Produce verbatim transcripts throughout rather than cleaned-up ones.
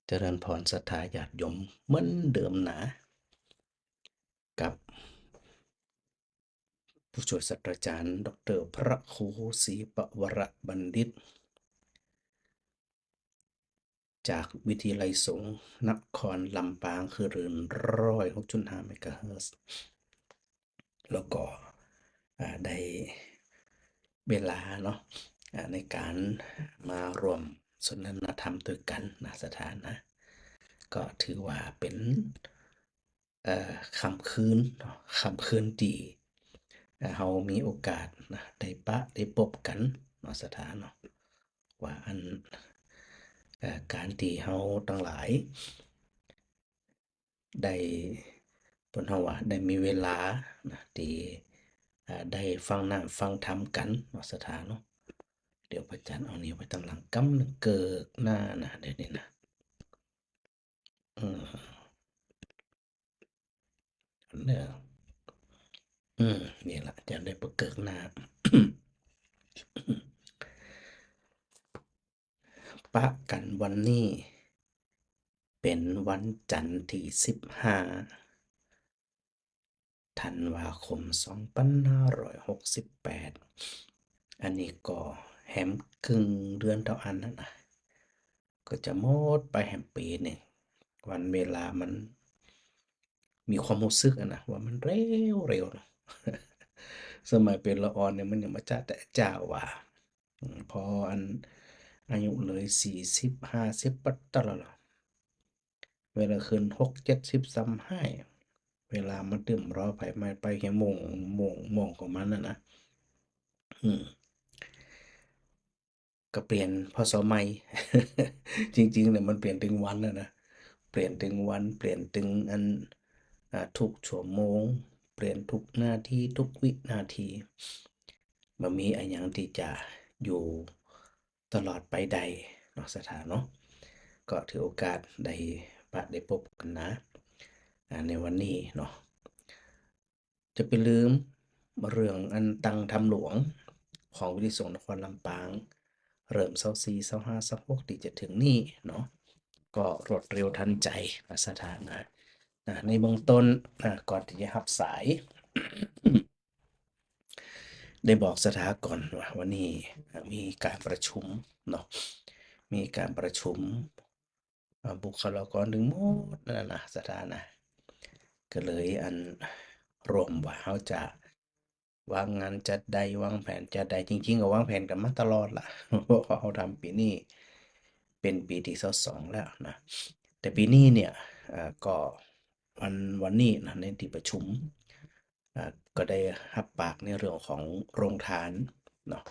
เจริญพรศรัทธาญาติโยมเหมือนเดิมนะ กับผู้ช่วยศาสตราจารย์ ด็อกเตอร์ พระครูศรีปวรบัณฑิต จากวิทยาลัยสงฆ์นครลำปาง คลื่นร้อยหกจุดห้าเมกะเฮิรตซ์ แล้วก็ อ่า ได้เวลาเนาะ อ่า ในก๋านมาร่วมสนทนาธรรมตวยกั๋นนะศรัทธานะ ก็ถือว่าเป๋น เอ่อ ค่ำคืนเนาะ ค่ำคืนตี้ เอ่อ เฮามีโอกาสนะ ได้ปะ ได้ปบกั๋นเนาะศรัทธาเนาะ ว่าอัน เอ่อ ก๋านตี้เฮาตังหลาย ได้ เปิ้นเฮาว่าได้มีเวลานะ ตี้ อ่า ได้ฟังน้ำฟังธรรมกั๋นเนาะศรัทธาเนาะ เดี๋ยวพระอาจารย์เอานี่ไว้ตังหลังกำนึ่งเกิกหน้านะ เดี๋ยวนี้นะ อืม เนี่ย อืม นี่ละ จะได้ปะเกิกหน้า ปะกั๋นวันนี้ เป๋นวันจันทร์ตี้สิบห้า ธันวาคม สองปันห้าร้อยหกสิบแปด อันนี้ก็แหมกึ่งเดือนเต้าอั้นแล้วนะ ก็จะหมดไปแหมปี๋นึ่ง วันเวลามันมีความฮู้สึกอะนะ ว่ามันเร็วๆ เนาะ สมัยเป๋นละอ่อนเนี่ยมันยังบ่จักแต๊จ้าว่า อืม พออันอายุเลยสี่สิบ ห้าสิบปั๊บตะละละ เวลาขึ้นหกเจ็ดสิบซ้ำฮ้าย เวลามันตื้มรอไผ มันไปแค่โมง โมง โมงของมันน่ะนะ อืม ก็เปลี่ยน พ.ศ. ใหม่ จริงๆ เนี่ยมันเปลี่ยนตึงวันน่ะนะ เปลี่ยนตึงวัน เปลี่ยนตึงอัน อ่า ทุกชั่วโมง เปลี่ยนทุกนาที ทุกวินาที บ่มีอะหยังตี้จะอยู่ตลอดไปได้เนาะศรัทธาเนาะ ก็ถือโอกาสได้ปะได้ปบกั๋นนะ อ่า ในวันนี้เนาะ จะไปลืมเรื่องอันตั้งธรรมหลวงของวิทยาลัยสงฆ์นครลำปาง เริ่มซาวสี่ ซาวห้า ซาวหกตี้จะเถิงนี้เนาะ ก็รวดเร็วทันใจ๋นะศรัทธานะ นะ ในเบื้องต้นนะ ก่อนตี้จะฮับสาย ได้บอกศรัทธาก่อนว่าวันนี้มีก๋านประชุมเนาะ มีก๋านประชุม อ่า บุคลากรตึงหมดนั่นน่ะนะศรัทธานะ ก็เลยอันรวมว่าเฮาจะวางงานจาใด วางแผนจาใด จริงๆ ก็วางแผนกั๋นมาตลอดละ เพราะเฮาทำปี๋นี้เป๋นปี๋ตี้ซาวสองแล้วนะ แต่ปี๋นี้เนี่ย อ่า ก็วัน วันนี้นะ ในตี้ประชุม อ่า ก็ได้ฮับปากในเรื่องของโรงทานเนาะ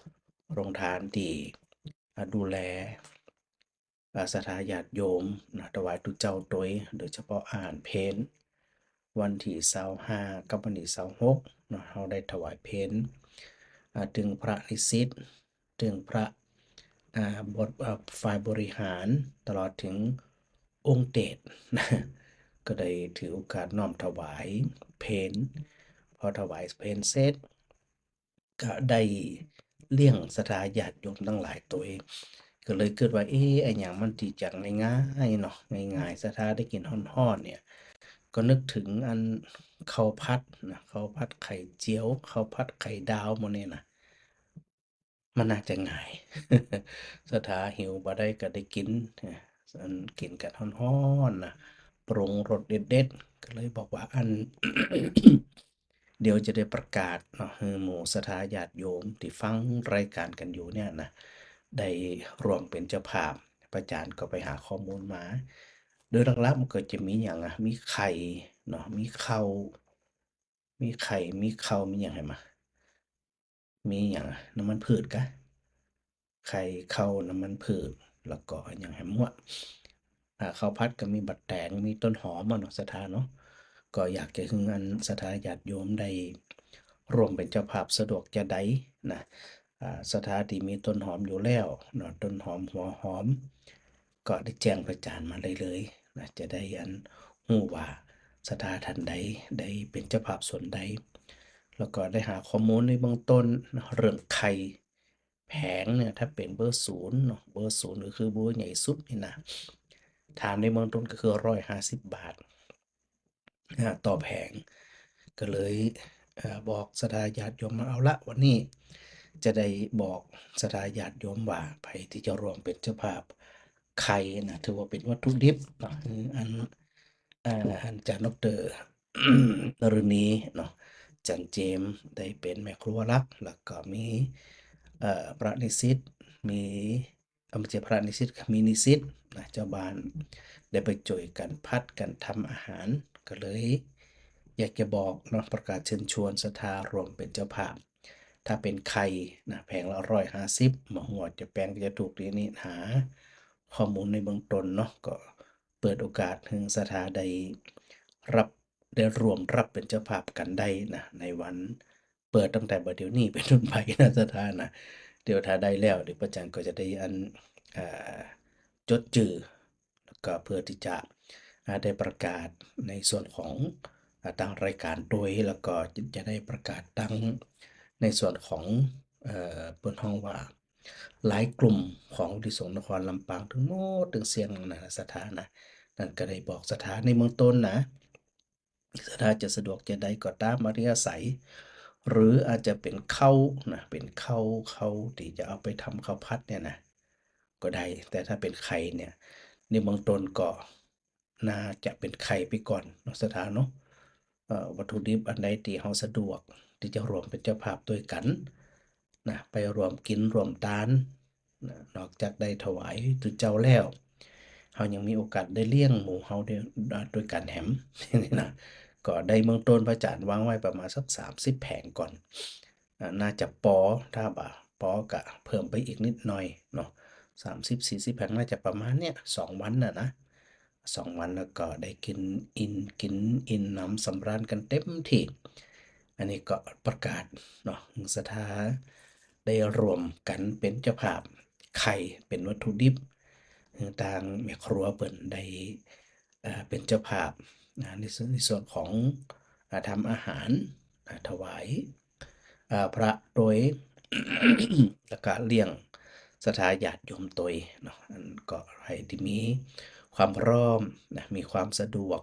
โรงทานตี้ อ่า ดูแล อ่า ศรัทธาญาติโยมนะ ถวายตุ๊เจ้าตวย โดยเฉพาะอาหารเพล วันตี้ซาวห้ากับวันตี้ซาวหกเนาะ เฮาได้ถวายเพล อ่า ตึงพระนิสิต ตึงพระ อ่า บท อ่า ฝ่ายบริหาร ตลอดเถิงองค์เตสน์นะ ก็ได้ถือโอกาสน้อมถวายเพล พอถวายเพลเสร็จ ก็ได้เลี้ยงศรัทธาญาติโยมตังหลายตวย ก็เลยกึ๊ดว่า เอ๊ะ อะหยังมันตี้จะง่ายๆ เนาะ ง่ายๆ ศรัทธาได้กิ๋นฮ้อนๆ เนี่ย ก็นึกเถิงอันข้าวผัดนะ ข้าวผัดไข่เจียว ข้าวผัดไข่ดาวหมู่นี้นะ มันน่าจะง่าย ศรัทธาหิวบ่ได้ก็ได้กิ๋น นะ อันกิ๋นกั๋นฮ้อนๆ นะ ปรุงรสเด็ดๆ ก็เลยบอกว่าอัน เดี๋ยวจะได้ประกาศเนาะ หื้อหมู่ศรัทธาญาติโยมตี้ฟังรายก๋านกั๋นอยู่เนี่ยนะ ได้ร่วมเป๋นเจ้าภาพ พระอาจารย์ก็ไปหาข้อมูลมา โดยหลักๆ มันก็จะมีอะหยังอะ มีไข่เนาะ มีข้าว มีไข่ มีข้าว มีอะหยังแหมอะ มีอะหยังอะ น้ำมันพืชกะ ไข่ ข้าว น้ำมันพืช แล้วก็อะหยังแหมอะ อ่า ข้าวผัดก็มีบักแตง มีต้นหอมอะเนาะ ศรัทธาเนาะ ก็อยากจะหื้ออันศรัทธาญาติโยมได้ร่วมเป๋นเจ้าภาพสะดวกจาใดนะ อ่า ศรัทธาตี้มีต้นหอมอยู่แล้วเนาะ ต้นหอม หัวหอม ก็ได้แจ้งพระอาจารย์มาได้เลยนะ จะได้อันฮู้ว่าศรัทธาต้านใดได้เป๋นเจ้าภาพส่วนใด แล้วก็ได้หาข้อมูลในเบื้องต้นนะ เรื่องไข่แผงเนี่ย ถ้าเป๋นเบอร์ศูนย์เนาะ เบอร์ศูนย์ก็คือเบอร์ใหญ่สุดนี่นะ ถามในเบื้องต้นก็คือร้อยห้าสิบบาท อ่า ต่อแผง ก็เลย เอ่อ บอกศรัทธาญาติโยมว่า เอาละ วันนี้จะได้บอกศรัทธาญาติโยมว่า ใผที่จะร่วมเป๋นเจ้าภาพไข่นะ ถือว่าเป๋นวัตถุดิบเนาะ คืออัน เอ่อ อาจ๋ารย์ด็อกเตอร์ นฤณีเนาะ อาจ๋ารย์เจมส์ได้เป๋นแม่ครัวหลัก แล้วก็มี เอ่อ พระนิสิต มี เอ่อ บ่ใจ้พระนิสิต มีนิสิตนะ เจ้าบ้าน ได้ไปจ้วยกั๋นผัดกั๋นทำอาหาร ก็เลยอยากจะบอกเนาะ ประกาศเชิญชวนศรัทธาร่วมเป๋นเจ้าภาพ ถ้าเป๋นไข่นะ แผงละร้อยห้าสิบ บ่ฮู้ว่าจะแปงจะถูกดีนี่ หาข้อมูลในเบื้องต้นเนาะ ก็เปิดโอกาสหื้อศรัทธาได้รับ ได้ร่วมรับเป๋นเจ้าภาพกั๋นได้นะ ในวัน เปิดตั้งแต่บ่าเดี่ยวนี้เป๋นต้นไปนะศรัทธานะ เดี๋ยวถ้าได้แล้ว เดี๋ยวพระอาจ๋ารย์ก็จะได้อัน อ่า จดจื้อ แล้วก็เพื่อที่จะ อ่า ได้ประกาศในส่วนของ อ่า ตางรายก๋านตวย แล้วก็จะได้ประกาศตางในส่วนของ เอ่อ เปิ้นฮ้องว่า ไลน์กลุ่มของวุฒิสงฆ์นครลำปางตึงหมดตึงเสี้ยงนะศรัทธานะ นั้นก็ได้บอกศรัทธาในเบื้องต้นนะ ศรัทธาจะสะดวกจะใดก็ต๋ามอัธยาศัย หรืออาจจะเป๋นข้าวนะ เป๋นข้าว ข้าวตี้จะเอาไปทำข้าวผัดเนี่ยนะ ก็ได้ แต่ถ้าเป๋นไข่เนี่ย ในเบื้องต้นก็น่าจะเป๋นไข่ไปก่อนเนาะศรัทธาเนาะ เอ่อ วัตถุดิบอันใดตี้เฮาสะดวกตี้จะร่วมเป๋นเจ้าภาพตวยกั๋นนะ ไปร่วมกิ๋นร่วมตาน นะ นอกจากได้ถวายตุ๊เจ้าแล้ว เฮายังมีโอกาสได้เลี้ยงหมู่เฮาได้ อ่า ตวยกั๋นแหม นี่นะ ก็ได้เบื้องต้นพระอาจ๋ารย์วางไว้ประมาณสักสามสิบแผงก่อน อ่า น่าจะปอ ถ้าบ่ปอก็เพิ่มไปอีกนิดหน่อยเนาะ สามสิบ สี่สิบแผงน่าจะประมาณเนี้ย สองวันน่ะนะ สองวันแล้วก็ได้กิ๋นอิ่ม กิ๋นอิ่มหนำสำราญกั๋นเต็มตี้ อันนี้ก็ประกาศเนาะ ศรัทธาได้ร่วมกั๋นเป๋นเจ้าภาพ ไข่เป๋นวัตถุดิบ ตางแม่ครัวเปิ้นได้ เอ่อ เป๋นเจ้าภาพ อ่า ในส่วน ในส่วนของ อ่า ทำอาหาร อ่า ถวาย อ่า พระตวย แล้วก็เลี้ยงศรัทธาญาติโยมตวยเนาะ อันก็ใผตี้มีความพร้อมนะ มีความสะดวก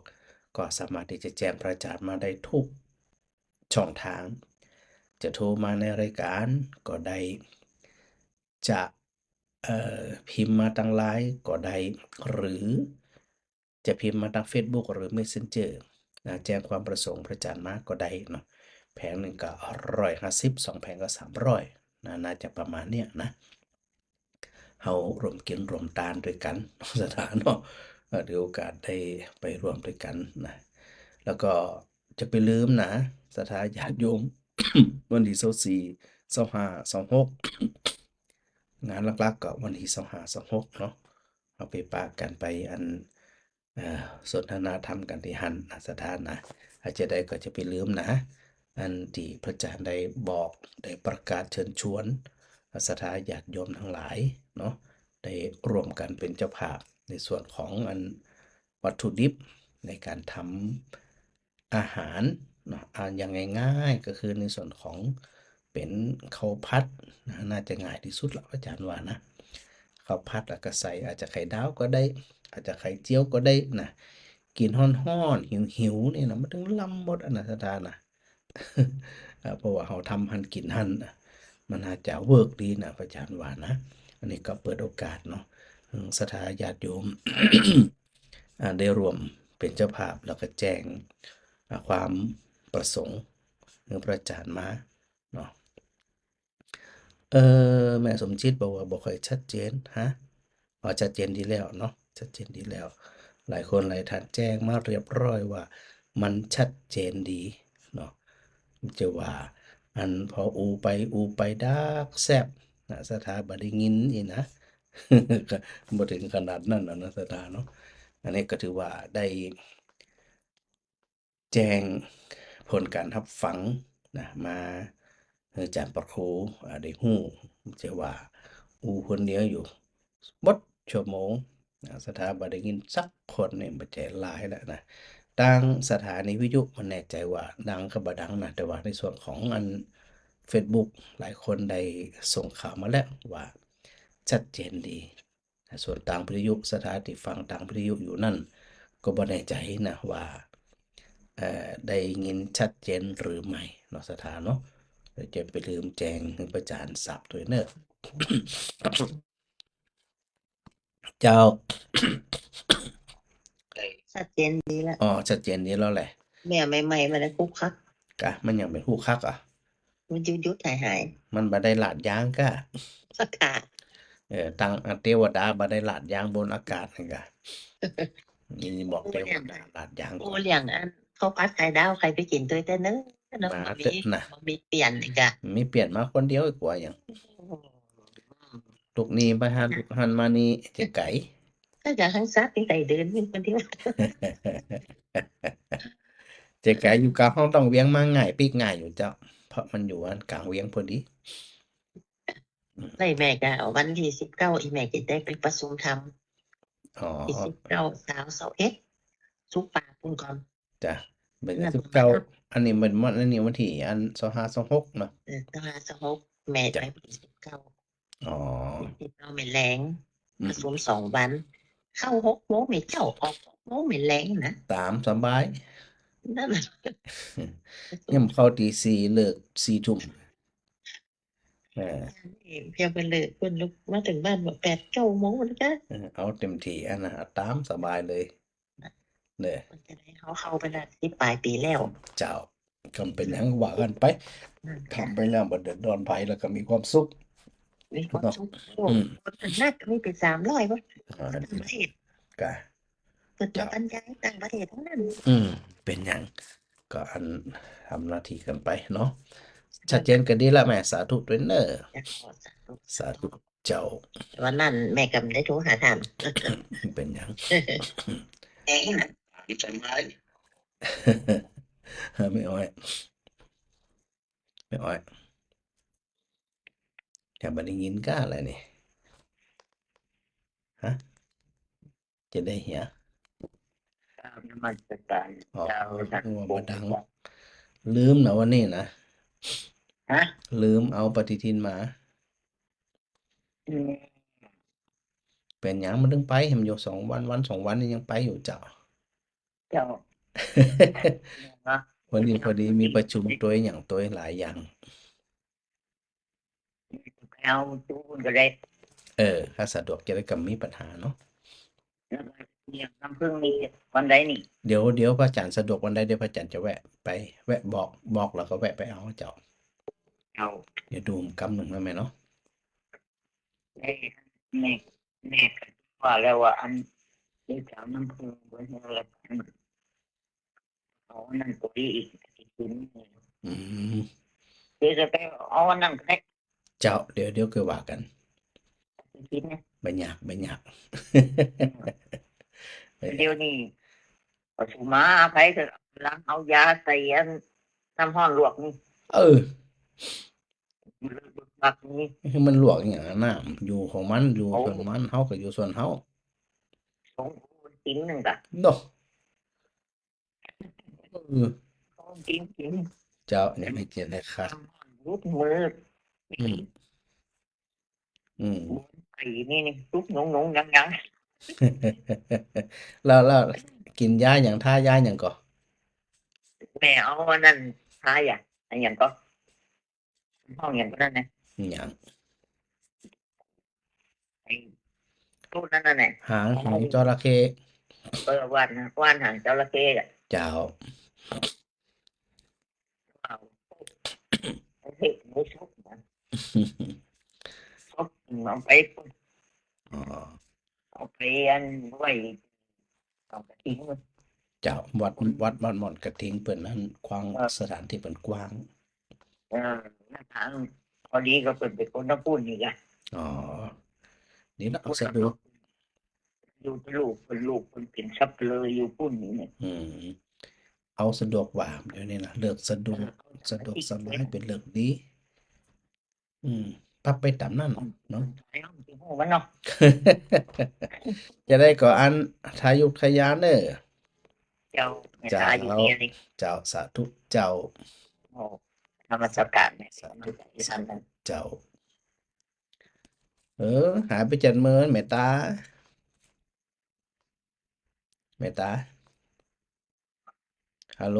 ก็สามารถตี้จะแจ้งพระอาจ๋ารย์มาได้ทุกช่องทาง จะโทรมาในรายก๋านก็ได้ จะ เอ่อ พิมพ์มาตางไลน์ก็ได้ หรือจะพิมพ์มาตางเฟซบุ๊กหรือเมสเซนเจอร์นะ แจ้งความประสงค์พระอาจ๋ารย์มาก็ได้เนาะ แผงนึ่งก็ร้อยห้าสิบ สองแผงก็สามร้อยนะ น่าจะประมาณเนี้ยนะ เฮาร่วมกิ๋นร่วมตานตวยกั๋น ศรัทธาเนาะ เอ่อ ถือโอกาสได้ไปร่วมตวยกั๋นนะ แล้วก็จะไปลืมนะ ศรัทธาญาติโยม วันตี้ซาวสี่ ซาวห้า ซาวหก งานหลักๆ ก็วันตี้ซาวห้า ซาวหกเนาะ เฮาไปปะกั๋นไปอัน เอ่อ สนทนาธรรมกั๋นตี้หั้นนะศรัทธานะ อาจจะได้ก็จะไปลืมนะ อันตี้พระอาจ๋ารย์ได้บอก ได้ประกาศเชิญชวนศรัทธาญาติโยมตังหลายเนาะ ได้ร่วมกั๋นเป๋นเจ้าภาพในส่วนของอันวัตถุดิบในก๋านทำ อาหารเนาะ อ่า อย่างง่ายๆ ก็คือในส่วนของเป๋นข้าวผัดนะ น่าจะง่ายตี้สุดละ พระอาจ๋ารย์ว่านะ ข้าวผัดแล้วก็ใส่ อาจจะไข่ดาวก็ได้ อาจจะไข่เจียวก็ได้นะ กิ๋นฮ้อนๆ หิวๆ นี่นะ มันตึงลำหมดอะนะ ศรัทธานะ อ่า เพราะว่าเฮาทำหั้นกิ๋นหั้นนะ มันน่าจะเวิร์กดีนะ พระอาจ๋ารย์ว่านะ อันนี้ก็เปิดโอกาสเนาะ อืม ศรัทธาญาติโยม อ่า ได้ร่วมเป๋นเจ้าภาพ แล้วก็แจ้ง อ่า ความประสงค์หื้อพระอาจ๋ารย์มาเนาะ เอ่อ แม่สมจิตบอกว่าบ่ค่อยชัดเจน ฮะ อ๋อ ชัดเจนดีแล้วเนาะ ชัดเจนดีแล้ว หลายคนหลายท่านแจ้งมาเรียบร้อยว่ามันชัดเจนดีเนาะ จะว่าอันพออู้ไปอู้ไปดักแซบนะ ศรัทธาบ่ได้ยินอี้นะ ก็บ่เถิงขนาดนั้นนะ ศรัทธาเนาะ อันนี้ก็ถือว่าได้ แจ้งผลก๋านฮับฟังนะ มาหื้ออาจ๋ารย์พระครู อ่า ได้ฮู้ จะว่าอู้คนเดียวอยู่หมดชั่วโมงนะ ศรัทธาบ่ได้ยินสักคนนี่ บ่ใจ้หลายแล้วนะ ตางสถานีวิทยุบ่แน่ใจ๋ว่าดังกับบ่ดังนะ แต่ว่าในส่วนของอันเฟซบุ๊ก หลายคนได้ส่งข่าวมาแล้วว่าชัดเจนดี ส่วนตางวิทยุ ศรัทธาตี้ฟังตางวิทยุอยู่นั้น ก็บ่แน่ใจ๋นะว่า เอ่อ ได้ยินชัดเจนหรือไม่เนาะ ศรัทธาเนาะ เดี๋ยวจะไปลืมแจ้งหื้อพระอาจ๋ารย์ทราบตวยเน่อ เจ้า ชัดเจนดีละ อ๋อ ชัดเจนดีแล้วแหละ แม่ใหม่ๆ มันยังคุกคัก กะ มันยังเป๋นคุกคักอ่ะ มันหยุดๆ หายๆ มันบ่ได้ลาดยางกะ ค่ะ เออ ตัง อ่ะ เตวดาบ่ได้ลาดยางบนอากาศนั่นกะ นี่บอกเตวดาลาดยางก่อน โอ้ อย่างอัน ข้าวผัดไข่ดาว ใผไปกิ๋นตวยแต๊เน่อ เนาะ มา บ่มี เต๊อะนะ บ่มีเปลี่ยนนี่กะ มีเปลี่ยนมาคนเดียวกว่าหยัง โอ้โห ลูกนี่ไปหาลูกหั้นมานี่ เจ๊ไก๋ ถ้าจะหันซักนี่ไก๋เดินอยู่คนเดียว เจ๊ไก๋อยู่ก๋างห้องต้องเวียงมาง่าย ปิ๊กง่ายอยู่เจ้า เพราะมันอยู่อันก๋างเวียงพอดี อืม แล้วแม่ก็วันตี้สิบเก้า อี่แม่จะได้ไปประชุมธรรม อ๋อ ตี้สิบเก้า ซาว ซาวเอ็ด สุขปากปุ้นก่อน จ้ะ เป๋น นั่น สิบเก้า อันนี้มัน มัน อันนี้วันตี้อันซาวห้า ซาวหกเนาะ เออ ซาวห้า ซาวหก แม่ จ้ะ ไปวันตี้สิบเก้า อ๋อ ตี้สิบเก้าแม่แลง อืม ประชุมสองวัน เข้าหกโมงแม่เจ้า ออกหกโมงแม่แลงนะ ต๋ามสบาย นั่นน่ะ เนี่ยมันเข้าตีสี่ เลิกสี่ทุ่ม เออ เพียงไปเลิก เปิ้นลุกมาเถิงบ้านบ่าแปด เก้าโมงแล้วกะ เออ เอาเต็มตี้อันน่ะ เอาต๋ามสบายเลย เน่อ มันจะได้เข้าๆ ไปละ สิบปลายปี๋แล้ว เจ้า ก็เป๋นหยังว่ากั๋นไป อืม ทำไปแล้วบ่เดือดร้อนใผ แล้วก็มีความสุข มีความสุข เนาะ โอ้ อืม คนนักมีเป๋นสามร้อยบ่ อ่า ต่างประเทศ กะ เปิดมา เจ้า บรรยายต่างประเทศตังนั้น อืม เป๋นหยัง ก็อันทำหน้าตี้กั๋นไปเนาะ ชัดเจนก็ดีละแม่ สาธุตวยเน่อ เจ้า สาธุ สาธุเจ้า วันนั้นแม่ก็บ่ได้โทรหาต้าน เป๋นหยัง เอ๊ะ แม่อ้อย แม่อ้อย จะบ่ได้ยินก้าอะไรนี่ ฮะ จะได้เหีย กราบนมัสการ อ๋อ เจ้า นึกว่าบ่ดัง ลืมนะวันนี้นะ ฮะ ลืมเอาปฏิทินมา อืม เป๋นหยังมันตึงไป เห็นอยู่สองวัน วันสองวันนี่ยังไปอยู่เจ้า เจ้า นะ วันนี้พอดีมีประชุมตวยหยังตวยหลายอย่าง เอาตู้นก็ได้ เออ ถ้าสะดวกจะได้บ่มีปัญหาเนาะ แล้วก็เนี่ยน้ำผึ้งนี่วันใดนี่ เดี๋ยว เดี๋ยวพระอาจ๋ารย์สะดวกวันใด เดี๋ยวพระอาจ๋ารย์จะแวะไป แวะบอก บอกแล้วก็แวะไปเอาเจ้า เอา เดี๋ยวดูกำนึ่งนะแม่เนาะ แม่ แม่ แม่ก็ว่าแล้วว่าอัน เดี๋ยวจะเอาน้ำผึ้งไว้ให้แล้วกัน เอาอันนั้นก็ดีอีก อืม เดี๋ยวจะไปเอาอันนั้นก็ได้ เจ้า เดี๋ยว เดี๋ยวค่อยว่ากั๋น กินนะ บ่ยาก บ่ยาก เดี๋ยวนี้ เอาสุมาอภัยเถอะ ล้างเอายาใส่อันน้ำฮ้อนลวกนี่ เออ มันลวกนี่ มันลวกอย่างนั้นน่ะ อยู่ของมัน อยู่ โอ้ ส่วนมัน เฮาก็อยู่ส่วนเฮา สองคนกินนึ่งกะ เนาะ เออ ของกินกิน เจ้า เนี่ยไม่เจียนเลยครับ น้ำฮ้อนลวกมือ อืม อืม ไอ้นี่นี่ ลุกหนงๆ ยังๆ แล้ว แล้วกิ๋นยาหยัง ทายาหยังก่อ แม่เอาอันนั้นทายา อันหยังก่อ ฮ้องหยังก่อนั่นนะ หยัง ไอ้ตู้นั่นน่ะ หาง หางจระเข้ เออ ว่าน ว่านหางจระเข้อะ เจ้า เอา เอาเห็ดหมูสุกนะ สุกเอาไป อ๋อ เอาไปอันไว้ เอากระถิน เจ้า วัด วัด วัดหม่อนกระถินเปิ้นนั้นกว้าง เออ สถานตี้เปิ้นกว้าง เออ นั่นทาง พอดีก็เปิ้นเป๋นคนตางปู้นนี่แหละ อ๋อ นี่เนาะ สะดวก อยู่ลูกเปิ้น ลูกเปิ้นเป๋นสัปเหร่ออยู่ปู้นนี่เนี่ย อืม เอาสะดวกกว่าเดี๋ยวนี้นะ เลือกสะดวก เออ สะดวกสบาย เป๋นเลือกดี อืม ปรับไปต๋ามนั้นเนาะ ไปเอาที่ฮู้มันเนาะ จะได้ก่ออันทายุกทายาเน่อ เจ้า เจ้า ทายุกเนี่ยนี่ เจ้า สาธุเจ้า โอ้ นมัสการเนี่ย สาธุ เจ้า อ หายไปเจ็ดหมื่น แม่ต๋า แม่ต๋า ฮัลโหล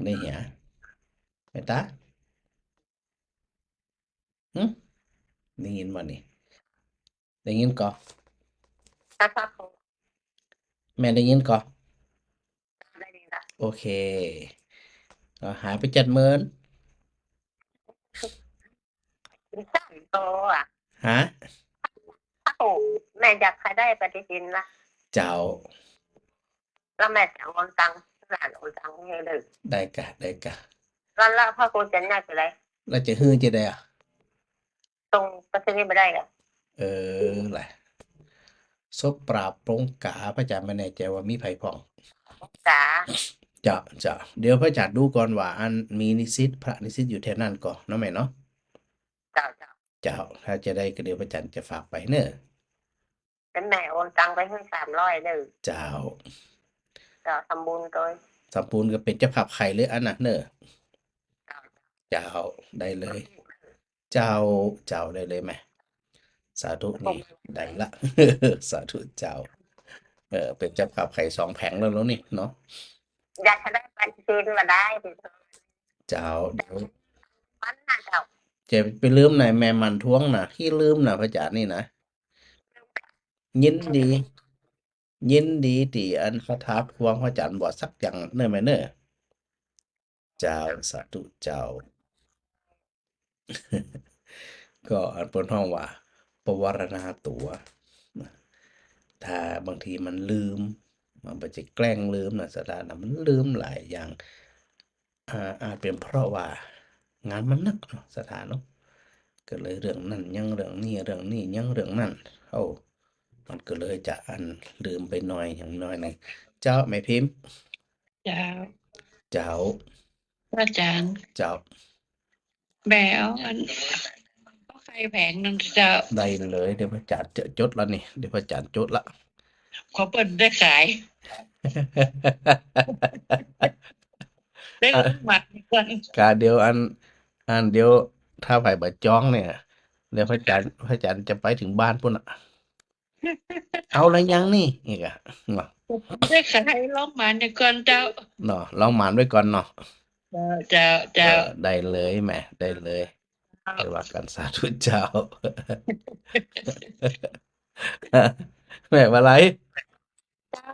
ได้เหีย แม่ต๋า หึ ได้ยินบ่นี่ ได้ยินก่อ ครับผม แม่ได้ยินก่อ ได้ยินละ โอเค ก็หายไปเจ็ดหมื่น สามตัวอะ ฮะ โอ้โห แม่อยากให้ได้ปฏิทินนะ เจ้า แล้วแม่จะโอนตังค์ หลานโอนตังค์ให้เลย ได้กะ ได้กะ แล้ว แล้วพระครูจะนัดอะไร แล้วจะหื้อจะได้อะ ส่งไปรษณีย์บ่ได้กะ เออ แหละ ศพปราบปลงกา พระอาจารย์บ่แน่ใจ๋ว่ามีใผพ่อง กา เจ้า เจ้า เดี๋ยวพระอาจารย์ดูก่อนว่าอันมีนิสิต พระนิสิตอยู่แถวนั้นก่อเนาะแม่เนาะ เจ้า เจ้า เจ้า ถ้าจะได้ก็เดี๋ยวพระอาจารย์จะฝากไปเนอะ เป็นแม่โอนตังค์ไปหื้อสามร้อยเด้อ เจ้า เจ้า ทำบุญโตย ทำบุญก็เป๋นเจ้าภาพไข่เลยอันน่ะเนอะ เจ้า เจ้า ได้เลย เจ้า เจ้า ได้เลยแม่ สาธุนี่ ได้ละ สาธุเจ้า เออ เป๋นเจ้าภาพไข่สองแผงแล้ว แล้วนี่เนาะ อยากจะได้ปฏิทินมาได้ เจ้า เดี๋ยว วันน่ะเจ้า จะไปลืมไหนแม่หมั่นทวงน่ะ ขี้ลืมน่ะพระอาจารย์นี่นะ ยินดี ยินดีตี้อันประทับทวงพระอาจารย์บ่สักอย่างเนอะแม่เนอะ เจ้า สาธุเจ้า ก็อันเปิ้นฮ้องว่า ปวารณาตั๋ว ถ้าบางทีมันลืม มันบ่ใจ้แกล้งลืมนะ ศรัทธานะ มันลืมหลายอย่าง อ่า อาจเป๋นเพราะว่างานมันหนักเนาะ ศรัทธาเนาะ ก็เลยเรื่องนั้นยังเรื่องนี้ เรื่องนี้ยังเรื่องนั้น โอ้ มันก็เลยจะอันลืมไปหน่อย อย่างน้อยหนึ่ง เจ้า แม่พิมพ์ เจ้า เจ้า พระอาจารย์ เจ้า แม่เอาอัน เอาไข่แผงหนึ่งเจ้า ได้เลย เดี๋ยวพระอาจารย์จะจดละนี่ เดี๋ยวพระอาจารย์จดละ ขอเปิ้นได้ขาย ได้ลองหมานก่อน กะเดี๋ยวอัน อันเดี๋ยวถ้าใผบ่จองเนี่ย เดี๋ยวพระอาจารย์ พระอาจารย์จะไปเถิงบ้านปู๊นน่ะ เอาละยังนี่ อีกอะ เนาะ ได้ขาย ลองหมานก่อนเจ้า เนาะ ลองหมานไว้ก่อนเนาะ เจ้า เจ้า เจ้า เออ ได้เลยแม่ ได้เลย เจ้า ไปว่ากั๋น สาธุเจ้า แม่ว่าอะไร เจ้า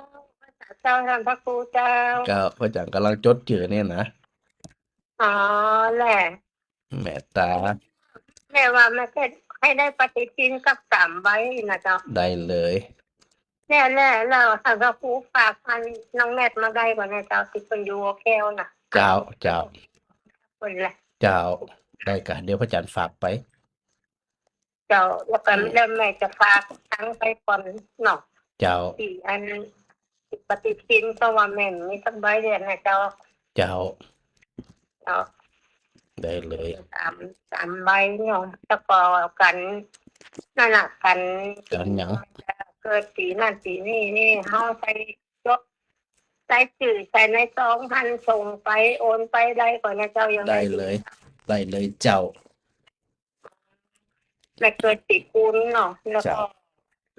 เจ้า ท่านพระครูเจ้า ก็พระอาจารย์ก่ำลังจดจื้อเนี่ยนะ อ๋อ แหละ แม่ต๋า แม่ว่าแม่จะให้ได้ปฏิทินสักสามใบนะเจ้า ได้เลย เนี่ยแหละ แล้วท่านพระครูฝากอันน้องแนทมาได้ก่อนะเจ้า ตี้เปิ้นอยู่แก้วน่ะ เจ้า เจ้า เปิ้นแหละ เจ้า ได้กะ เดี๋ยวพระอาจารย์ฝากไป เจ้า แล้วก็ อืม แล้วแม่จะฝากตังค์ไปก่อนเนาะ เจ้า ตี้อันปฏิทิน เพราะว่าแม่มีสักใบเดียวนะเจ้า เจ้า เจ้า ได้เลย สาม สามใบเนาะ แล้วก็กั๋น นั่นน่ะ กั๋น กั๋นหยัง เกิดปี๋นั่นปี๋นี่ นี่เฮาใส่จด ใส่จื้อใส่ในซองหั้น ส่งไปโอนไปได้ก่อนะเจ้า ยังไง ได้เลย ได้เลยเจ้า แม่เกิดปี๋กุลเนาะ แล้วก็ เจ้า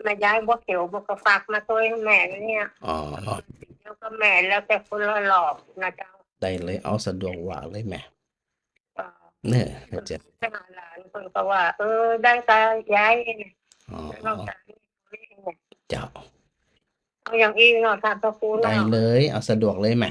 แม่ย้ายบัวเขียว บัวก็ฝากมาตวยแม่เนี่ย อ๋อ เดียวกับแม่ แล้วแต่คนละรอบนะเจ้า ได้เลย เอาสะดวกว่าเลยแม่ เอ่อ เนี่ย เปิ้นจะไปหาหลาน เปิ้นก็ว่า เออ ได้กะย้าย อ๋อ แล้วก็ เจ้า เอาอย่างอี้เนาะ ท่านพระครูเนาะ ได้เลย เอาสะดวกเลยแม่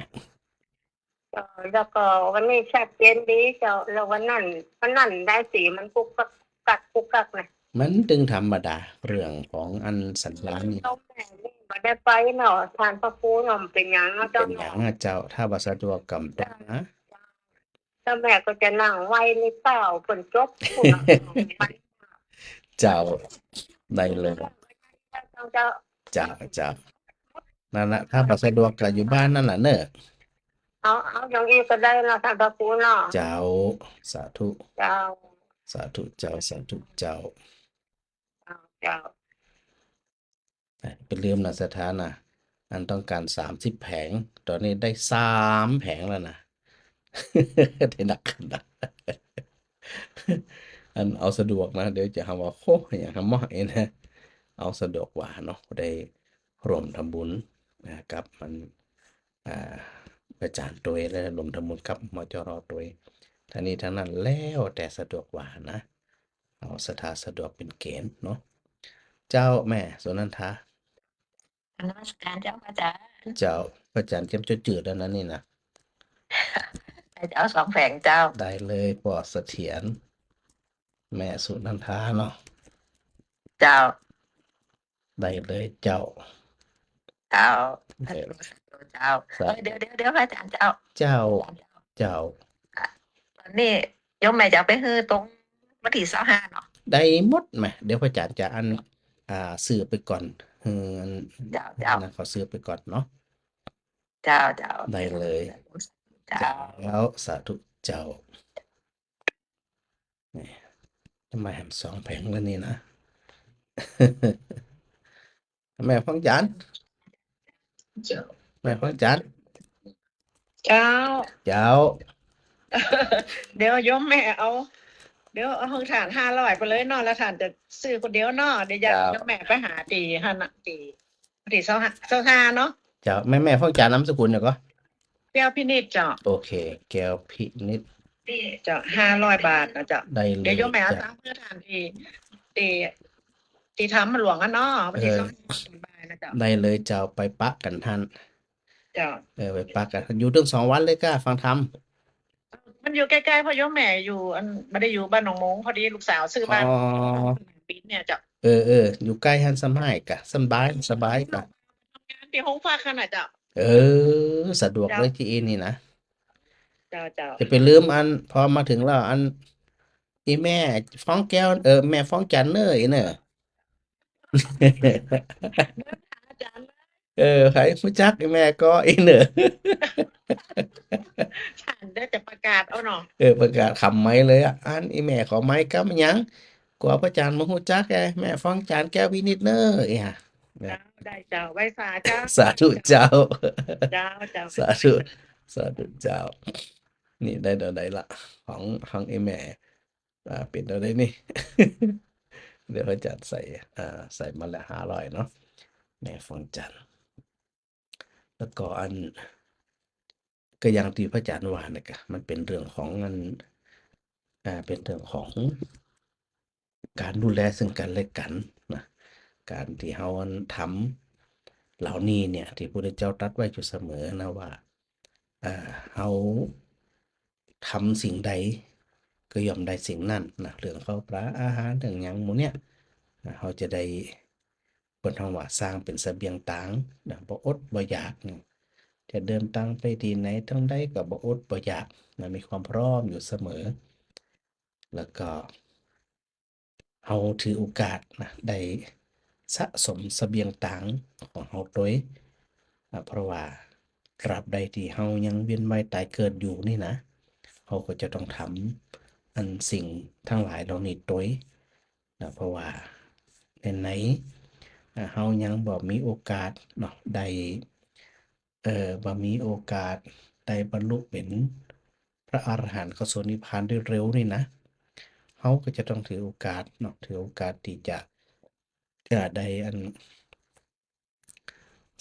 เอ่อ แล้วก็วันนี้ชัดเจนดีเจ้า แล้ววันนั้น วันนั้นได้สีมันกุกกัก กักกุกกักนะ มันตึงธรรมดา เรื่องของอันสัญญาณนี่ เจ้าแม่นี่บ่ได้ไปเนาะ ท่านพระครูเนาะ เป๋นหยังเนาะ เจ้า เป๋นหยังอะเจ้า ถ้าบ่สะดวกกำต้องนะ เจ้าแม่ก็จะนั่งไหว้ในเต้าเปิ้นจบพุ้นน่ะ เจ้า ได้เลย เจ้า เจ้า เจ้า นั่นละ ถ้าบ่สะดวกก็อยู่บ้านนั่นแหละเนอะ เอา เอาอย่างอี้ก็ได้เนาะ ท่านพระครูเนาะ เจ้า สาธุ เจ้า สาธุเจ้า สาธุเจ้า เจ้า เจ้า เอ้ย บ่ลืมนะ ศรัทธานะ อันต้องก๋านสามสิบแผง ต๋อนนี้ได้สามแผงแล้วนะ ได้นักขนาด อันเอาสะดวกนะ เดี๋ยวจะหาว่า โอ้ อย่างหาหมอเองนะ เอาสะดวกกว่าเนาะ ได้ร่วมทำบุญ อ่า กับมัน อ่า พระอาจ๋ารย์ตวย และร่วมทำบุญกับ มจร ตวย ทั้งนี้ทั้งนั้นแล้วแต่สะดวกกว่านะ เอาศรัทธาสะดวกเป๋นเก๋ณฑ์เนาะ เจ้าแม่สุนันทา นมัสการเจ้าพระอาจ๋ารย์ เจ้า พระอาจ๋ารย์เจียมจะจืดแล้วนะนี่นะ เจ้าสองแผงเจ้า ได้เลย ป้อเสถียร แม่สุนันทาเนาะ เจ้า ได้เลยเจ้า เจ้า เออ เจ้า สา เออ เดี๋ยว เดี๋ยว เดี๋ยว พระอาจ๋ารย์เจ้า เจ้า เจ้า อ่ะ ตอนนี้โยมแม่จะเอาไปหื้อตรงวันตี้ซาวห้าเนาะ ได้หมดแหม เดี๋ยวพระอาจ๋ารย์จะอัน อ่า ซื้อไปก่อน หื้ออัน เจ้า เจ้า นะ ขอซื้อไปก่อนเนาะ เจ้า เจ้า ได้เลย เจ้า เจ้า สาธุเจ้า นี่ ทำไมหันสองแผงแล้วนี่นะ แม่ฟองจันทร์ เจ้า แม่ฟองจันทร์ เจ้า เจ้า เดี๋ยวโยมแม่เอา เดี๋ยวเอาหื้อต้านห้าร้อยไปเลยเนาะ แล้วต้านจะซื้อคนเดียวเนาะ เดี๋ยวญาติ เจ้า โยมแม่ไปหาตี้หั้นน่ะ ตี้ ตี้ซาวห้า ซาวห้าเนาะ เจ้า แม่ แม่ฟองจันทร์นามสกุลหยังก่อ แก้วพินิจเจ้า โอเค แก้วพินิจ เจ้า ห้าร้อยบาทนะเจ้า ได้เลย เดี๋ยวโยมแม่เอา เจ้า ตังค์หื้อต้านตี้ ตี้ ตี้ถ้ำหลวงอะเนาะ วันตี้ เออ สองบ่ายนะเจ้า ได้เลยเจ้า ไปปะกั๋นหั้น เจ้า เออ ไปปะกั๋น อยู่เถิงสองวันเลยก้า ฟังธรรม มันอยู่ใก้ๆ เพราะโยมแม่อยู่อัน บ่ได้อยู่บ้านหนองมง พอดีลูกสาวซื้อบ้าน อ๋อ ปี๋เนี่ยเจ้า เออ เออ อยู่ใก้หั้นสบายก้า สบาย สบายก้า ทำงานตี้โฮงฟักหั้นน่ะเจ้า เออ สะดวก เจ้า เลยตี้อี้นี่นะ เจ้า เจ้า จะไปลืมอัน พอมาเถิงแล้วอัน อีแม่ฟองแก้ว เออ แม่ฟองจันทร์เน่อ อี้เน่อ เออ ใผฮู้จักอีแม่ก่ออี้เน่อ ต้านได้จะประกาศเอาเนาะ เออ ประกาศขำไมค์เลยอะ อันอีแม่ขอไมค์กำยัง กั๋วพระอาจ๋ารย์บ่ฮู้จักไง แม่ฟองจันทร์แก้วพินิจเน่อ อี้ฮะ เจ้า ได้เจ้า ไหว้สาเจ้า สาธุเจ้า เจ้า เจ้า สาธุ สาธุเจ้า นี่ได้เท่าใดละ ของ ของอีแม่ อ่า เป๋นเท่าใดนี่ เดี๋ยวพระอาจ๋ารย์ใส่ อ่า ใส่มาละห้าร้อยเนาะ แม่ฟองจันทร์ แล้วก็อัน ก็อย่างตี้พระอาจ๋ารย์ว่าเนี่ยก้า มันเป๋นเรื่องของอัน อ่า เป๋นเรื่องของก๋านดูแลซึ่งกั๋นและกั๋นนะ ก๋านตี้เฮาอันทำเหล่านี้เนี่ย ตี้พระพุทธเจ้าตรัสไว้อยู่เสมอนะว่า อ่า เฮาทำสิ่งใดก็ย่อมได้สิ่งนั้นนะ เรื่องข้าวปลาอาหาร เรื่องหยังหมู่เนี่ย อ่า เฮาจะได้ เปิ้นฮ้องว่าสร้างเป๋นเสบียงตางนะ บ่อดบ่อยากนะ จะเดินตางไปตี้ไหนตางใดก็บ่อดบ่อยากนะ มีความพร้อมอยู่เสมอ แล้วก็ เฮาถือโอกาสนะ ได้สะสมเสบียงตางของเฮาตวย อ่ะ เพราะว่าตราบใดตี้เฮายังเวียนว่ายต๋ายเกิดอยู่นี่นะ เฮาก็จะต้องทำอันสิ่งตังหลายเหล่านี้ตวยนะ เพราะว่าในๆ อ่ะ เฮายังบ่มีโอกาสเนาะ ได้ เอ่อ บ่มีโอกาสได้บรรลุเป๋นพระอรหันต์เข้าสู่นิพพานโดยเร็วนี่นะ เฮาก็จะต้องถือโอกาสเนาะ ถือโอกาสตี้จะ จะได้อัน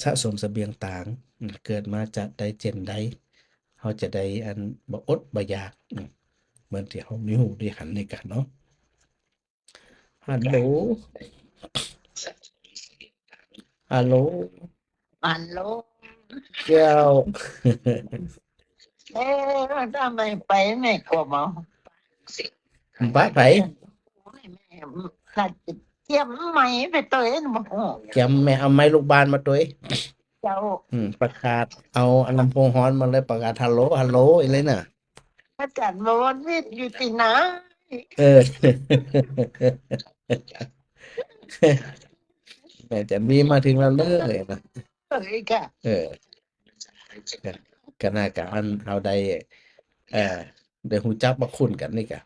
สะสมเสบียงตาง อืม เกิดมาจะได้เจ้นใด เฮาจะได้อันบ่อดบ่อยาก อืม เหมือนตี้เฮาได้ฮู้ได้หันนี่ก้าเนาะ ฮัลโหล ฮัลโหล ฮัลโหล เจ้า เอ๊ะ ทำไมไปไม่กลัวหมอ ปะใผ แม่น่าจะเจียมไมค์ไปตวยบ่ฮู้ เจียมแม่เอาไมค์ลูกบ้านมาตวย เจ้า อืม ประกาศ เอาอันลำโพงฮ้อนมาเลย ประกาศ ฮัลโหล ฮัลโหล อีกเลยน่ะ อาจ๋ารย์วรวิทย์อยู่ตี้ไหน เออ แม่จันวีมาเถิงแล้วเน่อ เอ้ยก้า เออ ก็ ก็น่าจะอันเฮาได้ เอ่อ ได้ฮู้จักพระคุณกั๋นนี่ก้า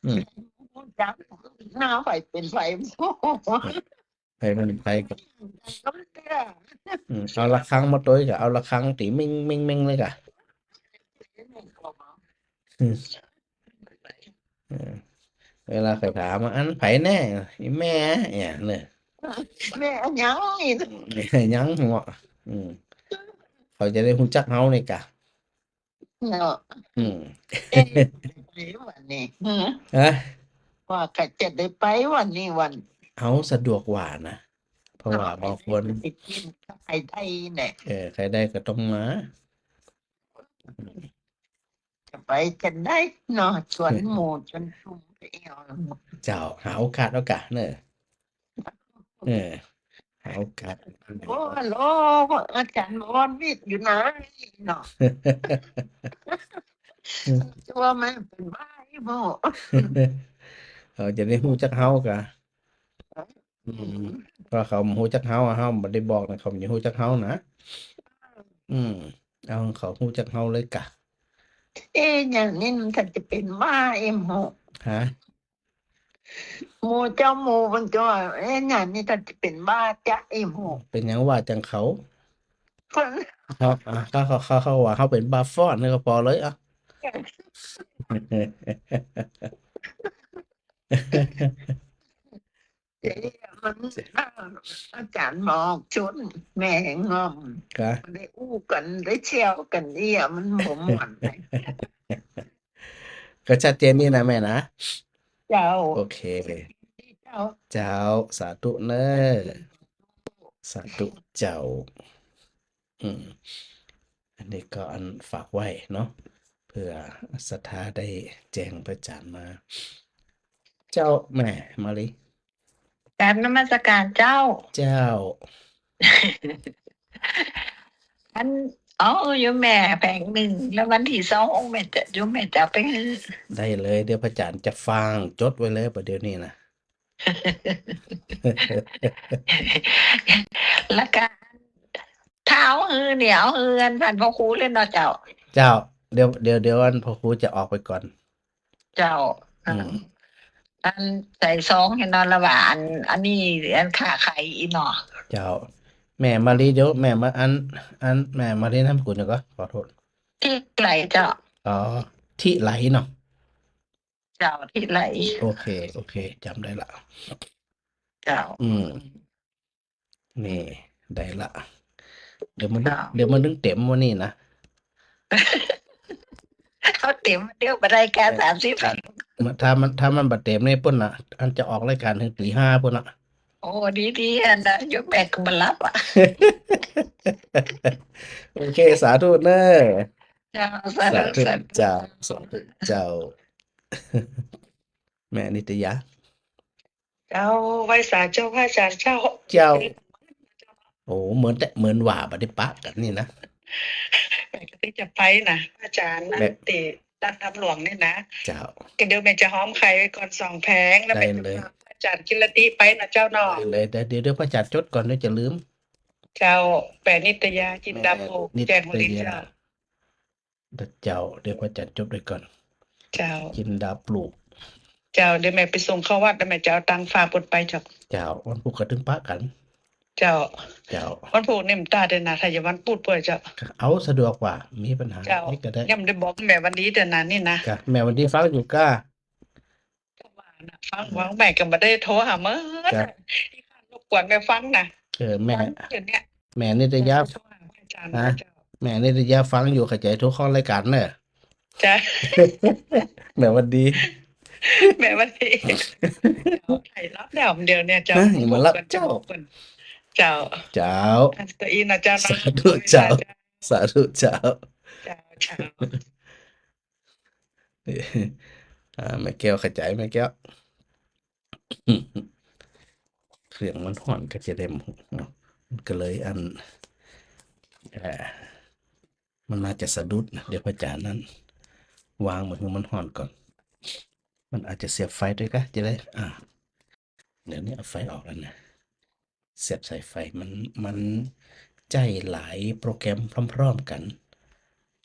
อืม ฮู้จัก หน้าใผเป๋นใผ ใผเป๋นใผก็ อืม เอาระฆังมาตวยก้า เอาระฆังตี้เม้งเม้งเม้งเลยก้า อืม อ เวลาใครถามว่า "อันใผแน่ อีแม่" เนี่ย เน่อ "แม่อะหยัง" นี่ ยังหัว อืม เขาจะได้ฮู้จักเฮานี่กะ เนาะ อืม เอ๊ะ ไปวันนี้ หือ ฮะ ว่าใครจะได้ไปวันนี้วัน เอาสะดวกกว่านะ เพราะว่าบางคน ไปกินกับใครได้เนี่ย เออ ใครได้ก็ต้องมา จะไปจะได้เนาะ จวนหมู่จวนชุมไปเอา เจ้า หาโอกาสเอากะเน่อ เออ หาโอกาส โอ้ ฮัลโหล อาจ๋ารย์บวรวิทย์อยู่ไหนเนาะ จะว่าแม่เป๋นบ้าอีบ่ เขาจะได้ฮู้จักเฮากะ อืม อืม เพราะเขาบ่ฮู้จักเฮาอะ เฮาบ่ได้บอกนะ เขาบ่ฮู้จักเฮานะ อืม เอา เขาฮู้จักเฮาเลยกะ เอ๊ะ อย่างนี้มันก็จะเป๋นบ้าเอ็มหก ฮะ หมู่เจ้าหมู่มันจะว่า เอ๊ะ อย่างนี้ก็จะเป๋นบ้าจ๊ะเอ็มหก เป๋นหยังว่าจังเขา เปิ้น เขา อ่ะ เขา เขา เขา เขาว่าเขาเป๋นบ้าฟ้อนนี่ก็ปอเลยอ่ะ เอ๊ะ มัน อาจ๋ารย์บอกจนแม่งอม ครับ ได้อู้กั๋น ได้เซี้ยวกั๋นเอี้ย มันบ่ม่วนเลย ก็ชัดเจนนี่นะแม่นะ เจ้า โอเค เจ้า เจ้า สาธุเน่อ สาธุเจ้า อืม อันนี้ก็อันฝากไว้เนาะ เผื่อศรัทธาได้แจ้งพระอาจ๋ารย์มา เจ้าแม่มาลี กราบนมัสการเจ้า เจ้า อัน เอา โยมแม่แผงนึ่ง แล้ววันตี้สองแม่จะ โยมแม่จะเอาไปหื้อ ได้เลย เดี๋ยวพระอาจ๋ารย์จะฟ้างจดไว้เลย ประเดี๋ยวนี้นะ แล้วก็ ถ้าเอาหื้อเนี่ย เอาหื้ออันต้านพระครูเลยเนาะเจ้า เจ้า เดี๋ยว เดี๋ยว เดี๋ยวอันพระครูจะออกไปก่อน เจ้า อืม อันใส่ซองหื้อเนาะ ละว่าอัน อันนี้ อันค่าไข่อี้เนาะ เจ้า แม่มาลี เดี๋ยวแม่มา อัน อันแม่มาลีนามสกุลหยังก่อ ขอโทษ ทิไลเจ้า อ๋อ ทิไลเนาะ เจ้า ทิไล โอเค โอเค จ๋ำได้ละ เจ้า อืม นี่ ได้ละ เดี๋ยวมัน เจ้า เดี๋ยวมันนึ่งเต็มวันนี้นะ เอาเต็มเดี๋ยวบ่ได้แค่ เออ สามสิบ ถ้า ถ้ามัน ถ้ามันบ่เต็มนี่ปุ้นน่ะ อันจะออกรายก๋านเถิงตี๋ห้าปุ้นน่ะ โอ้ ดีๆ อันนั้นโยมแม่ก็บ่หลับอ่ะ โอเค สาธุเน่อ เจ้า สาธุ สาธุ สาธุ เจ้า สาธุเจ้า แม่นิตยา เจ้า ไหว้สาเจ้า พระอาจ๋ารย์เจ้า เจ้า โอ้ เหมือนแต่ เหมือนว่าบ่ได้ปะกั๋นนี่นะ แม่ก็จะไปนะ พระอาจ๋ารย์ แม่ อันตี้ด้านถ้ำหลวงนี่นะ เจ้า ก็เดี๋ยวแม่จะฮ้อมไข่ไว้ก่อนสองแผง แล้วแม่จะ ได้เลย พาพระอาจ๋ารย์กิรติไปนะเจ้าเนาะ ได้เลย เดี๋ยว เดี๋ยวพระอาจ๋ารย์จดก่อน เดี๋ยวจะลืม เจ้า แม่นิตยา จินดาภู แม่นิตยา แจ้งวัลลีเจ้า เจ้า เดี๋ยวพระอาจ๋ารย์จดไว้ก่อน เจ้า จินดาปลูก เจ้า เดี๋ยวแม่ไปส่งเข้าวัด แล้วแม่จะเอาตังค์ฝากเปิ้นไปเจ้า เจ้า วันพูกก็ตึงปะกั๋น เจ้า เจ้า วันพูกนี่มันตาเด้อนะ ถ้าจะวันพูกเปื้อเจ้า เอาสะดวกกว่า มีปัญหา เจ้า นี่ก็ได้ ยังบ่ได้บอกแม่วันดีเด้อนะนี่นะ กะ แม่วันดีฟังอยู่ก้า ก็ว่านะ ฟัง อืม ฟัง แม่ก็บ่ได้โทรหาเมิน ครับ ขี้คร้านรบกวนแม่ฟังนะ เออ แม่ ฟังเดี๋ยวเนี้ย แม่นิตยา โทรหาพระอาจ๋ารย์ ฮะ นะเจ้า แม่นิตยาฟังอยู่ เข้าใจ๋โทรเข้ารายก๋านเน่อ จ้ะ แม่วันดี แม่วันดี เจ้า ใผหลับแล้วเดี๋ยวเนี่ยเจ้า ฮะ ยังบ่หลับเจ้า เจ้า เจ้า อันตัวอี้นะเจ้านะ สาธุเจ้า สาธุเจ้า เจ้า เจ้า อ่า แม่แก้วเข้าใจ๋ แม่แก้ว เครื่องมันฮ้อนก็จะได้หมดเนาะ มันก็เลยอัน เอ่อ มันน่าจะสะดุดนะ เดี๋ยวพระอาจ๋ารย์นั้น วางมันหื้อมันฮ้อนก่อน มันอาจจะเสียบไฟด้วยกะ จะได้ อ่า เดี๋ยวนี้เอาไฟออกแล้วนะ เสียบสายไฟ มัน มันใจ๊หลายโปรแกรมพร้อมๆ กั๋น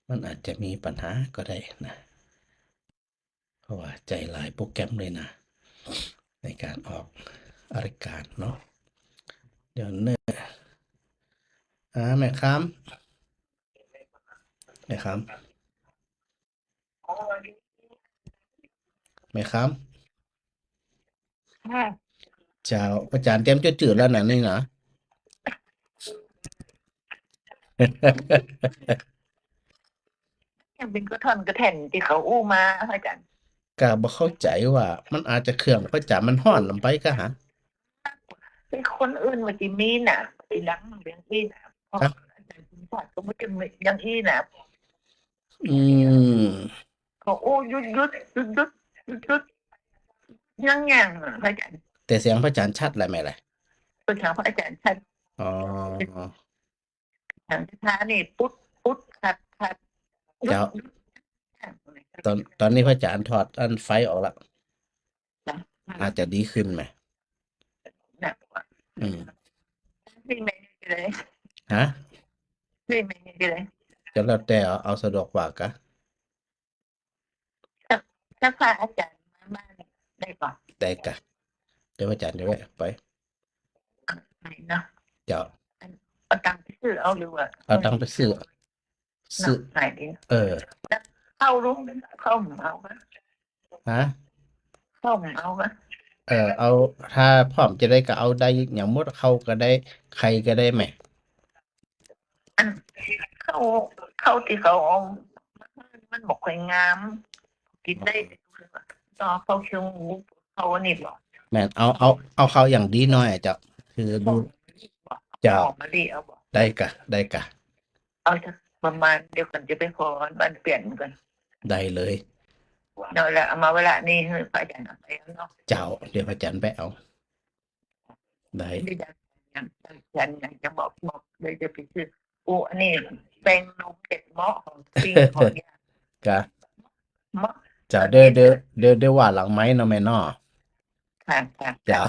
มันอาจจะมีปัญหาก็ได้นะ เพราะว่าใจ๊หลายโปรแกรมเลยนะ ในก๋านออกรายก๋านเนาะ เดี๋ยวเน่อ อ่า แม่คำ แม่คำ แม่ค้ำ ค่ะ เจ้า พระอาจารย์เตรียมจะจืดแล้วนะนี่นะ ยังเป๋นกระท่อนกระแท่นตี้เขาอู้มา พระอาจารย์ ก็บ่เข้าใจ๋ว่ามันอาจจะเครื่องพระอาจารย์มันฮ้อนลงไปกะหา ตี้คนอื่นมันจะมีน่ะ ตี้หลังมันยังอี้น่ะ เพราะ ครับ อาจารย์สมศักดิ์ก็ไม่จะมียังอี้น่ะ อืม เขาอู้ยุดยุดยุดยุดยุดยุด ยังยังอะ พระอาจารย์ แต่เสียงพระอาจารย์ชัดแหละแม่แหละ เสียงพระอาจารย์ชัด อ๋อ เสียงช้านี่ปุ๊ดปุ๊ดขัดขัด เจ้า ยุดยุด ตอน ตอนนี้พระอาจารย์ถอดอันไฟออกละ จ้ะ อาจจะดีขึ้นไหม น่ะ อืม นี่ไม่ได้เลย ฮะ นี่ไม่ได้เลย ก็แล้วแต่เอา เอาสะดวกกว่ากะ ถ้า ถ้าพระอาจารย์มาบ้านได้ก่อน ได้กะ เดี๋ยวพระอาจารย์จะแวะไป ไหนเนาะ เจ้า เอาตังค์ไปซื้อเอาหรือว่า เอาตังค์ไปซื้อ ซื้อ เนาะ ไหนดี เออ แล้วเข้ารู้ เข้าหมอเอาปะ ฮะ เข้าหมอเอาปะ เออ เอา ถ้าพร้อมจะได้ก็เอาได้ อย่างหมดเข้าก็ได้ ไข่ก็ได้แม่ อันเข้า เข้าตี้เขาเอา มันบ่ค่อยงาม กิ๋นได้ ต่อเข้าเคี่ยวหมู เข้าอันนี้บ่ แม่น เอา เอา เอาเข้าอย่างดีหน่อยอะเจ้า คือดู เจ้า หอมมะลิเอาบ่ ได้กะ ได้กะ เอาสักประมาณ เดี๋ยวก่อนจะไปขอบ้านเปลี่ยนก่อน ได้เลย เนาะ แล้วเอามาเวลานี้ให้พระอาจารย์เอาไปเอาเนาะ เจ้า เดี๋ยวพระอาจารย์ไปเอา ได้ นี่อยาก อยาก อยากจะบอก บอกเลยจะไปซื้อ โอ้ อันนี้แป้งนมเจ็ดเหมาะของจริงของอย่าง กะ เหมาะ เจ้า อันนี้ เดี๋ยว เดี๋ยว เดี๋ยว เดี๋ยวว่าหลังไมค์เนาะแม่เนาะ ค่ะ ค่ะ เจ้า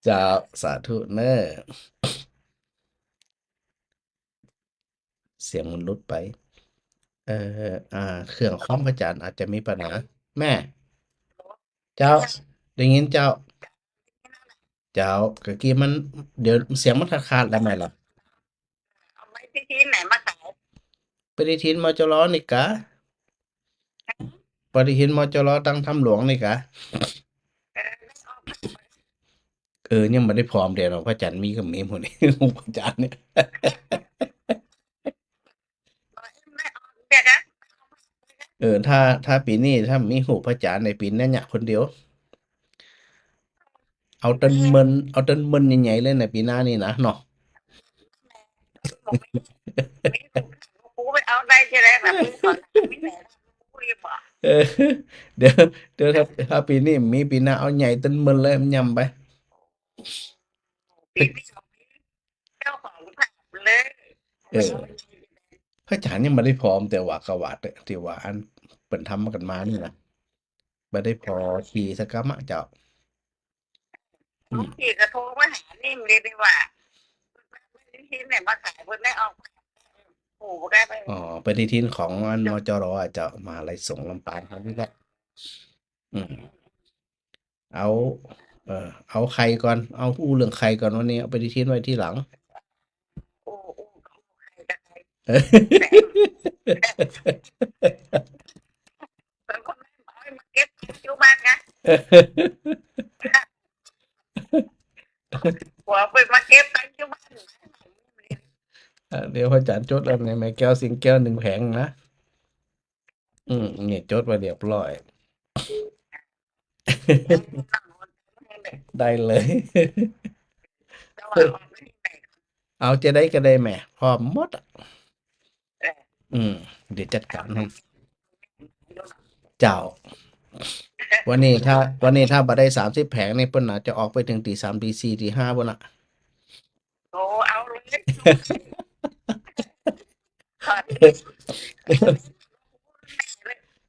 เจ้า สาธุเน้อ เสียงมันหลุดไป เอ่อ อ่า เครื่องของพระอาจารย์อาจจะมีปัญหา แม่ เจ้า ได้ยินเจ้า เจ้า กะกี้มัน เดี๋ยวเสียงมันขาดๆ แล้วแม่ล่ะ เอาไม้ที่ ที่ไหนมาขาย ปฏิทิน มจร นี่กะ ปฏิทิน มจร ตังถ้ำหลวงนี่กะ เออ ยังบ่ได้พร้อมเดี๋ยวเนาะ พระอาจารย์มีก็มีหมดนี่ พระอาจารย์เนี่ย เออ ถ้า ถ้าปี๋นี้ ถ้ามีฮูปพระอาจารย์ในปี๋นี้เนี่ยคนเดียว เอาเติ้นเมิน เอาเติ้นเมินใหญ่ๆ เลยในปี๋หน้านี่นะเนาะ กูไปเอาได้จะได้แบบนี้ก่อน ไม่แหละ กูรีบบอก เออ เดี๋ยว เดี๋ยวถ้า ถ้าปี๋นี้มี ปี๋หน้าเอาใหญ่เติ้นเมินเลย มันย่ำไป ปี๋นี้เจ้าของถามเลย เออ พระอาจารย์ยังบ่ได้พร้อม แต่ว่ากะว่าเต๊อะ ตี้ว่าอันเปิ้นทำกั๋นมานี่นะ บ่ได้พอทีสักกำอะเจ้า อืม บางทีก็โทรมาหานิ่มเลยดีกว่า ปฏิทินเนี่ยมาขาย เปิ้นได้ออก โอ้ ได้ไป อ๋อ ปฏิทินของอัน มจร อะเจ้า มหาลัยสงฆ์ลำปางเขานี่แหละ อืม เอา เอ่อ เอาไข่ก่อน เอาอู้เรื่องไข่ก่อนวันนี้ เอาปฏิทินไว้ทีหลัง โอ้ โอ้ โอ้ ไข่กับไข่ เปิ้นคนไม่เอามาเก็บตังค์อยู่บ้านไง หัวเปิ้นมาเก็บตังค์อยู่บ้าน อ่ะ เดี๋ยวพระอาจารย์จดอันนี้ แม่แก้วสิงแก้วหนึ่งแผงนะ อืม นี่จดไว้เรียบร้อย ได้เลย เอาจะได้ก็ได้แม่ พร้อมหมดอะ อืม เดี๋ยวจัดการให้ เจ้า วันนี้ถ้า วันนี้ถ้าบ่ได้สามสิบแผงนี่ เปิ้นน่าจะออกไปเถิงตีสาม ตีสี่ ตีห้า ปู้นน่ะ โอ้ เอาเลย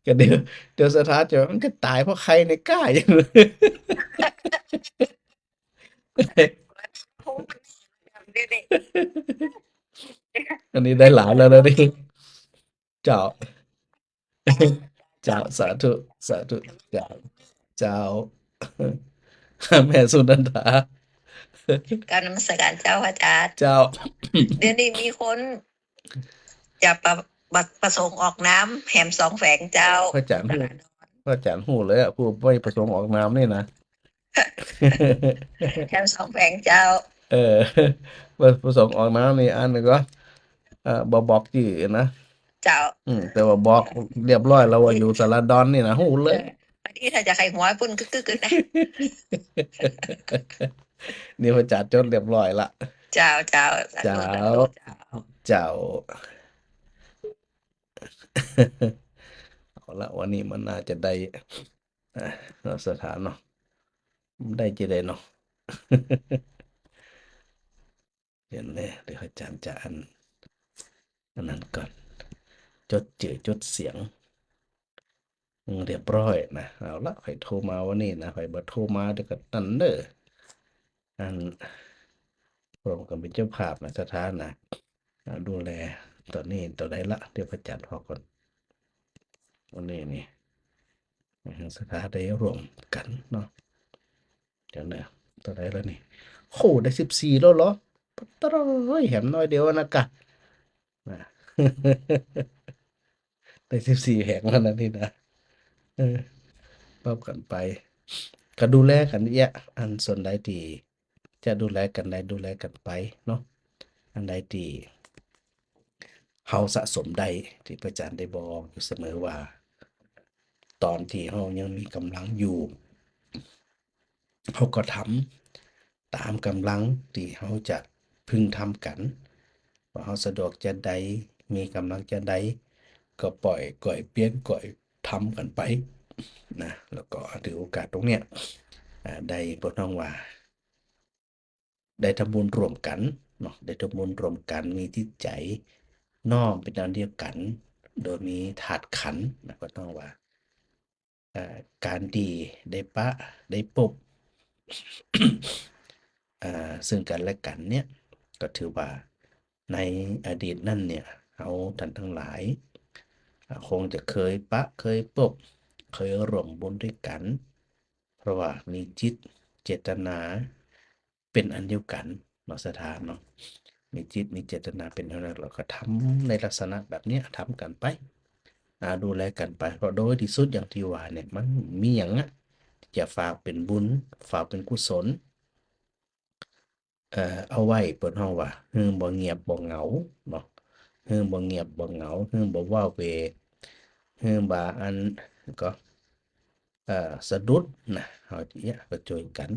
ก็เดี๋ยว เดี๋ยวศรัทธาจะ มันก็ต๋ายเพราะไข่ในก้าอยู่ อันนี้ได้หลายแล้วนะนี่ เจ้า เจ้า สาธุ สาธุ เจ้า เจ้า แม่สุนันทา กราบนมัสการเจ้าพระอาจารย์ เจ้า เดี๋ยวนี้มีคนจะประ บ่ประสงค์ออกนาม แหมสองแขวงเจ้า พระอาจารย์ฮู้ พระอาจารย์ฮู้เลยอะ ผู้บ่ประสงค์ออกนามนี่นะ แหมสองแขวงเจ้า เออ บ่ประสงค์ออกนามนี่อันนี้ก็ เอ่อ บ่บอกจื้อนะ เจ้า อืม แต่ว่าบอกเรียบร้อยแล้วว่าอยู่สาราดอนนี่นะ ฮู้เลย เออ อันนี้ถ้าจะใค่หัวปุ้นกึกๆ นะ นี่พระอาจารย์จดเรียบร้อยละ เจ้า เจ้า สาธุ เจ้า สาธุ เจ้า เจ้า เอาละ วันนี้มันน่าจะได้ อ่ะ เนาะ ศรัทธาเนาะ ได้จะได้เนาะ เดี๋ยวนะ เดี๋ยวอาจารย์จะอัน อันนั้นก่อน จดจื้อจดเสียง อืม เรียบร้อยนะ เอาละ ใผโทรมาวันนี้นะ ใผบ่โทรมาเดี๋ยวก็นั่นเด้อ อัน พร้อมกั๋นเป๋นเจ้าภาพนะ ศรัทธานะ อ่า ดูแล ต๋อนนี้ต๋อนใดละ เดี๋ยวพระอาจารย์บอกก่อน วันนี้นี่ อืม ศรัทธาได้ร่วมกั๋นเนาะ เดี๋ยวนะ ต๋อนใดละนี่ โห ได้สิบสี่แล้วเหรอ ปะตะรอย แหมน้อยเดียวนะกะ นะ ได้สิบสี่แผงแล้วนะนี่นะ เออ ปรับกั๋นไป ก็ดูแลกั๋นเยียะ อันส่วนใดตี้จะดูแลกั๋นได้ดูแลกั๋นไปเนาะ อันใดตี้เฮาสะสมได้ ตี้พระอาจารย์ได้บอกอยู่เสมอว่า ต๋อนตี้เฮายังมีก๋ำลังอยู่ เฮาก็ทำต๋ามก๋ำลังตี้เฮาจะพึงทำกั๋น ว่าเฮาสะดวกจาใด มีก๋ำลังจาใด ก็ป่อยก่อยเปียรก่อยทำกั๋นไปนะ แล้วก็ถือโอกาสตรงเนี้ย อ่า ได้เปิ้นฮ้องว่า ได้ทำบุญร่วมกั๋นเนาะ ได้ทำบุญร่วมกั๋น มีจิตใจ๋น้อมเป๋นอันเดียวกั๋น โดยมีธาตุขันธ์นะ เปิ้นฮ้องว่า เอ่อ ก๋านตี้ได้ปะได้ปบ เอ่อ เซิ่งกั๋นและกั๋นเนี่ย ก็ถือว่าในอดีตนั้นเนี่ย เฮาต้านตังหลาย อ่า คงจะเกยปะเกยปบ เกยร่วมบุญด้วยกั๋น เพราะว่ามีจิตเจตนา เป๋นอันเดียวกั๋นเนาะ ศรัทธาเนาะ มีจิตมีเจตนาเป๋นอันเดียวกั๋น แล้วก็ทำในลักษณะแบบเนี้ย ทำกั๋นไป อ่า ดูแลกั๋นไป เพราะโดยตี้สุดอย่างตี้ว่าเนี่ย มันมีหยังอะ จะฝากเป๋นบุญ ฝากเป๋นกุศล เอ่อ เอาไว้เปิ้นฮ้องว่า หื้อบ่เงียบบ่เหงาเนาะ หื้อบ่เงียบบ่เหงา หื้อบ่ว้าเหว่ หื้อบ่อันก็ เอ่อ สะดุดนะ เฮาเยียะก็จ้วยกั๋น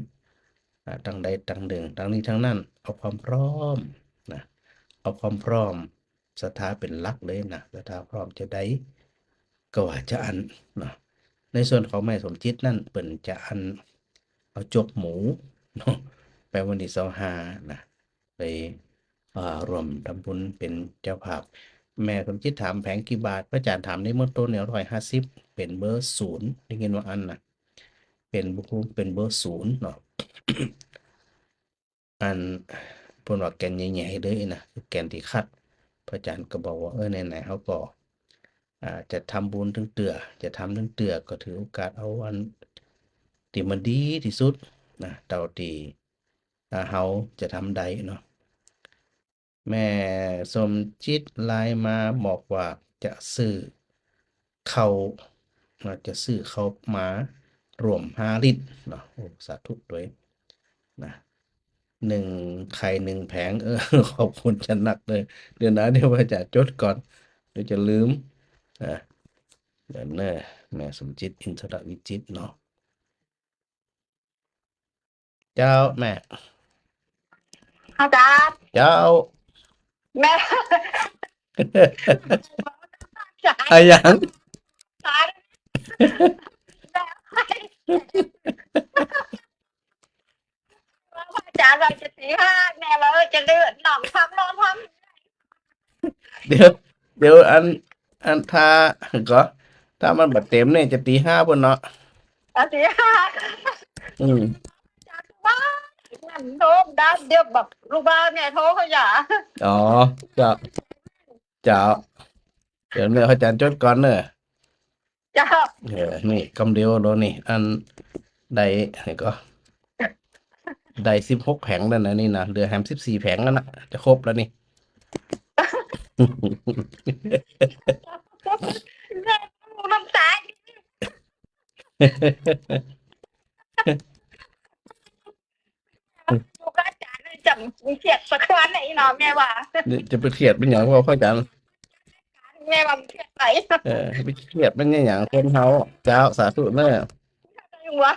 อ่า ตังใดตังหนึ่ง ตังนี้ตังนั้น เอาความพร้อมนะ เอาความพร้อม ศรัทธาเป๋นหลักเลยนะ ศรัทธาพร้อมจาใด ก็ว่าจาอั้นเนาะ ในส่วนของแม่สมจิตนั้น เปิ้นจะอัน เอาจกหมูเนาะ ไปวันตี้ซาวห้านะ ไป อ่า ร่วมทำบุญเป๋นเจ้าภาพ แม่สมจิตถามแผงกี่บาท พระอาจารย์ถามในเบื้องต้นเนี่ย ร้อยห้าสิบ เป๋นเบอร์ศูนย์ ได้ยินว่าอั้นนะ เป๋นบุคคล เป๋นเบอร์ศูนย์เนาะ อัน เปิ้นว่าแก่นใหญ่ๆ เลยนะ คือแก่นตี้คัด พระอาจารย์ก็บอกว่า เออ ไหนๆ เฮาก็ อ่า จะทำบุญตึงเตื้อ จะทำตึงเตื้อ ก็ถือโอกาสเอาอันตี้มันดีตี้สุดนะ เต้าตี้ อ่า เฮาจะทำได้เนาะ แม่สมจิตไลน์มาบอกว่าจะซื้อข้าว นะ จะซื้อข้าวหมาร่วมห้าลิตรเนาะ โอ้ สาธุตวยนะ นึ่งไข่นึ่งแผง เออ ขอบคุณจานักเลย เดี๋ยวนะ เดี๋ยวว่าจะจดก่อน เดี๋ยวจะลืม อ่ะ เดี๋ยวเน่อ แม่สมจิต อินทรวิจิตรเนาะ เจ้าแม่ อาจารย์ เจ้า แม่ อะหยัง อาจารย์ อาจารย์ว่าจะตีห้า แม่ว่าจะเลื่อนนอนพัก นอนพัก เดี๋ยว เดี๋ยวอัน อันถ้า ก็ ถ้ามันบ่เต็มเนี่ยจะตีห้าพุ้นเนาะ อ่ะ ตีห้า อืม อาจารย์ว่า นั่นโทรได้ เดี๋ยวแบบลูกบ้านเนี่ยโทรเขาอย่า อ๋อ เจ้า เจ้า เดี๋ยวเนี่ยอาจารย์จดก่อนเนอะ เจ้า เออ นี่กำเดียวโลนี่ อันใด นี่ก็ ได้สิบหกแผงแล้วนะนี่นะ เหลือแหมสิบสี่แผงแล้วนะ จะครบแล้วนี่ น้ำตา อยู่กับอาจารย์น่ะ จะเครียดสักวันไหนเนาะ แม่ว่า นี่จะไปเครียดเป๋นหยัง พ่อ พ่ออาจารย์ แม่ว่ามันเครียดไป เออ ไปเครียดเป๋นหยัง คนเฮา เจ้า สาธุเน่อ ว่า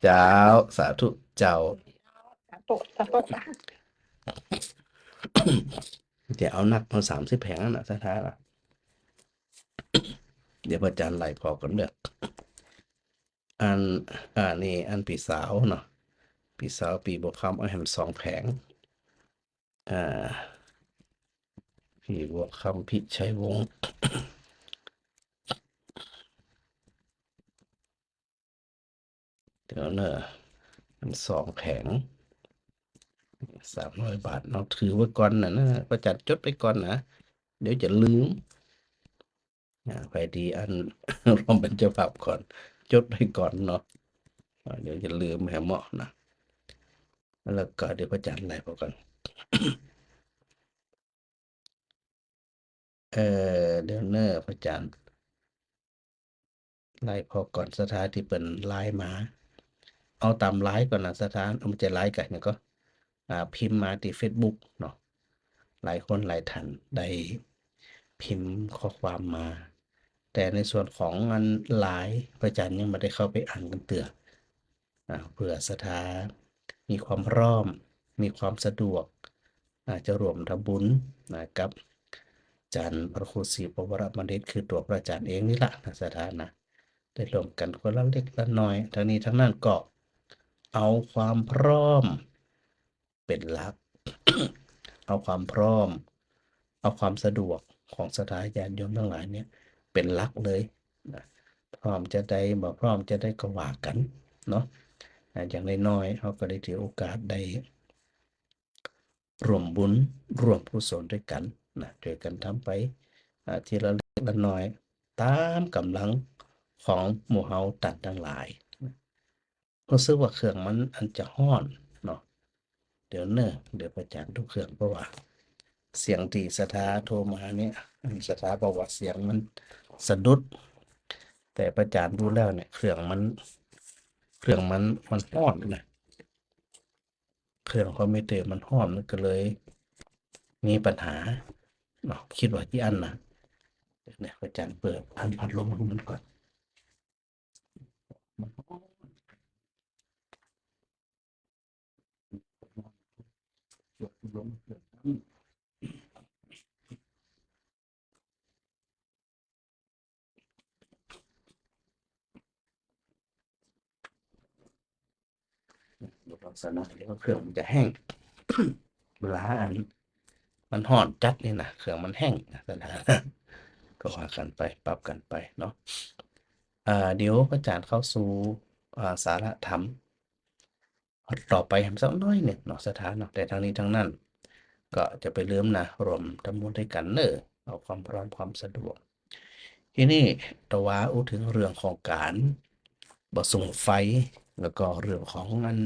เจ้า สาธุเจ้า สาธุ สาธุ จะเอานักเอาสามสิบแผงนั่นน่ะ ศรัทธาน่ะ เดี๋ยวพระอาจารย์ไล่พอก่อนเด้อ อัน อ่า นี่ อันปี้สาวเนาะ ปี้สาว ปี้บัวคำ เอาแหมสองแผง อ่า ปี้บัวคำ พิชัยวงศ์ เดี๋ยวเน่อ มันสองแผง สามร้อยบาทเนาะ ถือไว้ก่อนน่ะนะ พระอาจารย์จดไว้ก่อนนะ เดี๋ยวจะลืม อ่า ใผตี้อัน ร่วมเป๋นเจ้าภาพก่อน จดไว้ก่อนเนาะ อ่า เดี๋ยวจะลืมแหมเนาะนะ แล้วก็เดี๋ยวพระอาจารย์ไล่พอก่อน เอ่อ เดี๋ยวเน่อ พระอาจารย์ ไล่พอก่อน ศรัทธาตี้เปิ้นไลน์มา เอาต๋ามไลน์ก่อนนะ ศรัทธา เอา บ่ใจ้ไลน์ก่ะ เนี่ยก็ อ่า พิมพ์มาตี้เฟซบุ๊กเนาะ หลายคนหลายท่านได้พิมพ์ข้อความมา แต่ในส่วนของอันไลน์ พระอาจารย์ยังบ่ได้เข้าไปอ่านกั๋นเตื้อ อ่า เผื่อศรัทธามีความพร้อม มีความสะดวก อ่า จะร่วมทำบุญ นะ กับอาจารย์พระครูศรีปวรบัณฑิต คือตั๋วพระอาจารย์เองนี่ละนะ ศรัทธานะ ได้ร่วมกั๋นคนละเล็กละน้อย ทั้งนี้ทั้งนั้นก็เอาความพร้อมเป๋นหลัก เอาความพร้อม เอาความสะดวกของศรัทธาญาติโยมตังหลายเนี่ยเป๋นหลักเลยนะ พร้อมจาใด บ่พร้อมจาใดก็ว่ากั๋นเนาะ อ่า อย่างน้อยๆ เฮาก็ได้ถือโอกาสได้ร่วมบุญร่วมกุศลตวยกั๋นนะ ตวยกั๋นทำไป อ่า ทีละเล็กละน้อย ต๋ามก๋ำลังของหมู่เฮาต้านตังหลาย ฮู้สึกว่าเครื่องมันอันจะฮ้อนเนาะ เดี๋ยวเน่อ เดี๋ยวพระอาจารย์ดูเครื่อง เพราะว่าเสียงตี้ศรัทธาโทรมาเนี่ย ศรัทธาบอกว่าเสียงมันสะดุด แต่พระอาจารย์ดูแล้วเนี่ย เครื่องมัน เครื่องมัน มันฮ้อนนะ เครื่องคอมพิวเตอร์มันฮ้อน มันก็เลยมีปัญหาเนาะ กึ๊ดว่าจะอั้นนะ เนี่ย พระอาจารย์เปิดอันพัดลมของมันก่อน ลักษณะเดี๋ยวเครื่องมันจะแห้ง เวลาอันมันฮ้อนจัดนี่นะ เครื่องมันแห้งนะ ก็ว่ากั๋นไป ปรับกั๋นไปเนาะ อ่า เดี๋ยวพระอาจารย์เข้าสู่ อ่า สาระธรรม ต่อไปแหมสักหน้อยนึ่งเนาะ ศรัทธาเนาะ แต่ทั้งนี้ทั้งนั้น ก็จะไปลืมนะ ร่วมทำบุญตวยกั๋นเน่อ เอาความพร้อมความสะดวก ทีนี้ตะวาอู้เถิงเรื่องของก๋านบ่สุมไฟ แล้วก็เรื่องของอัน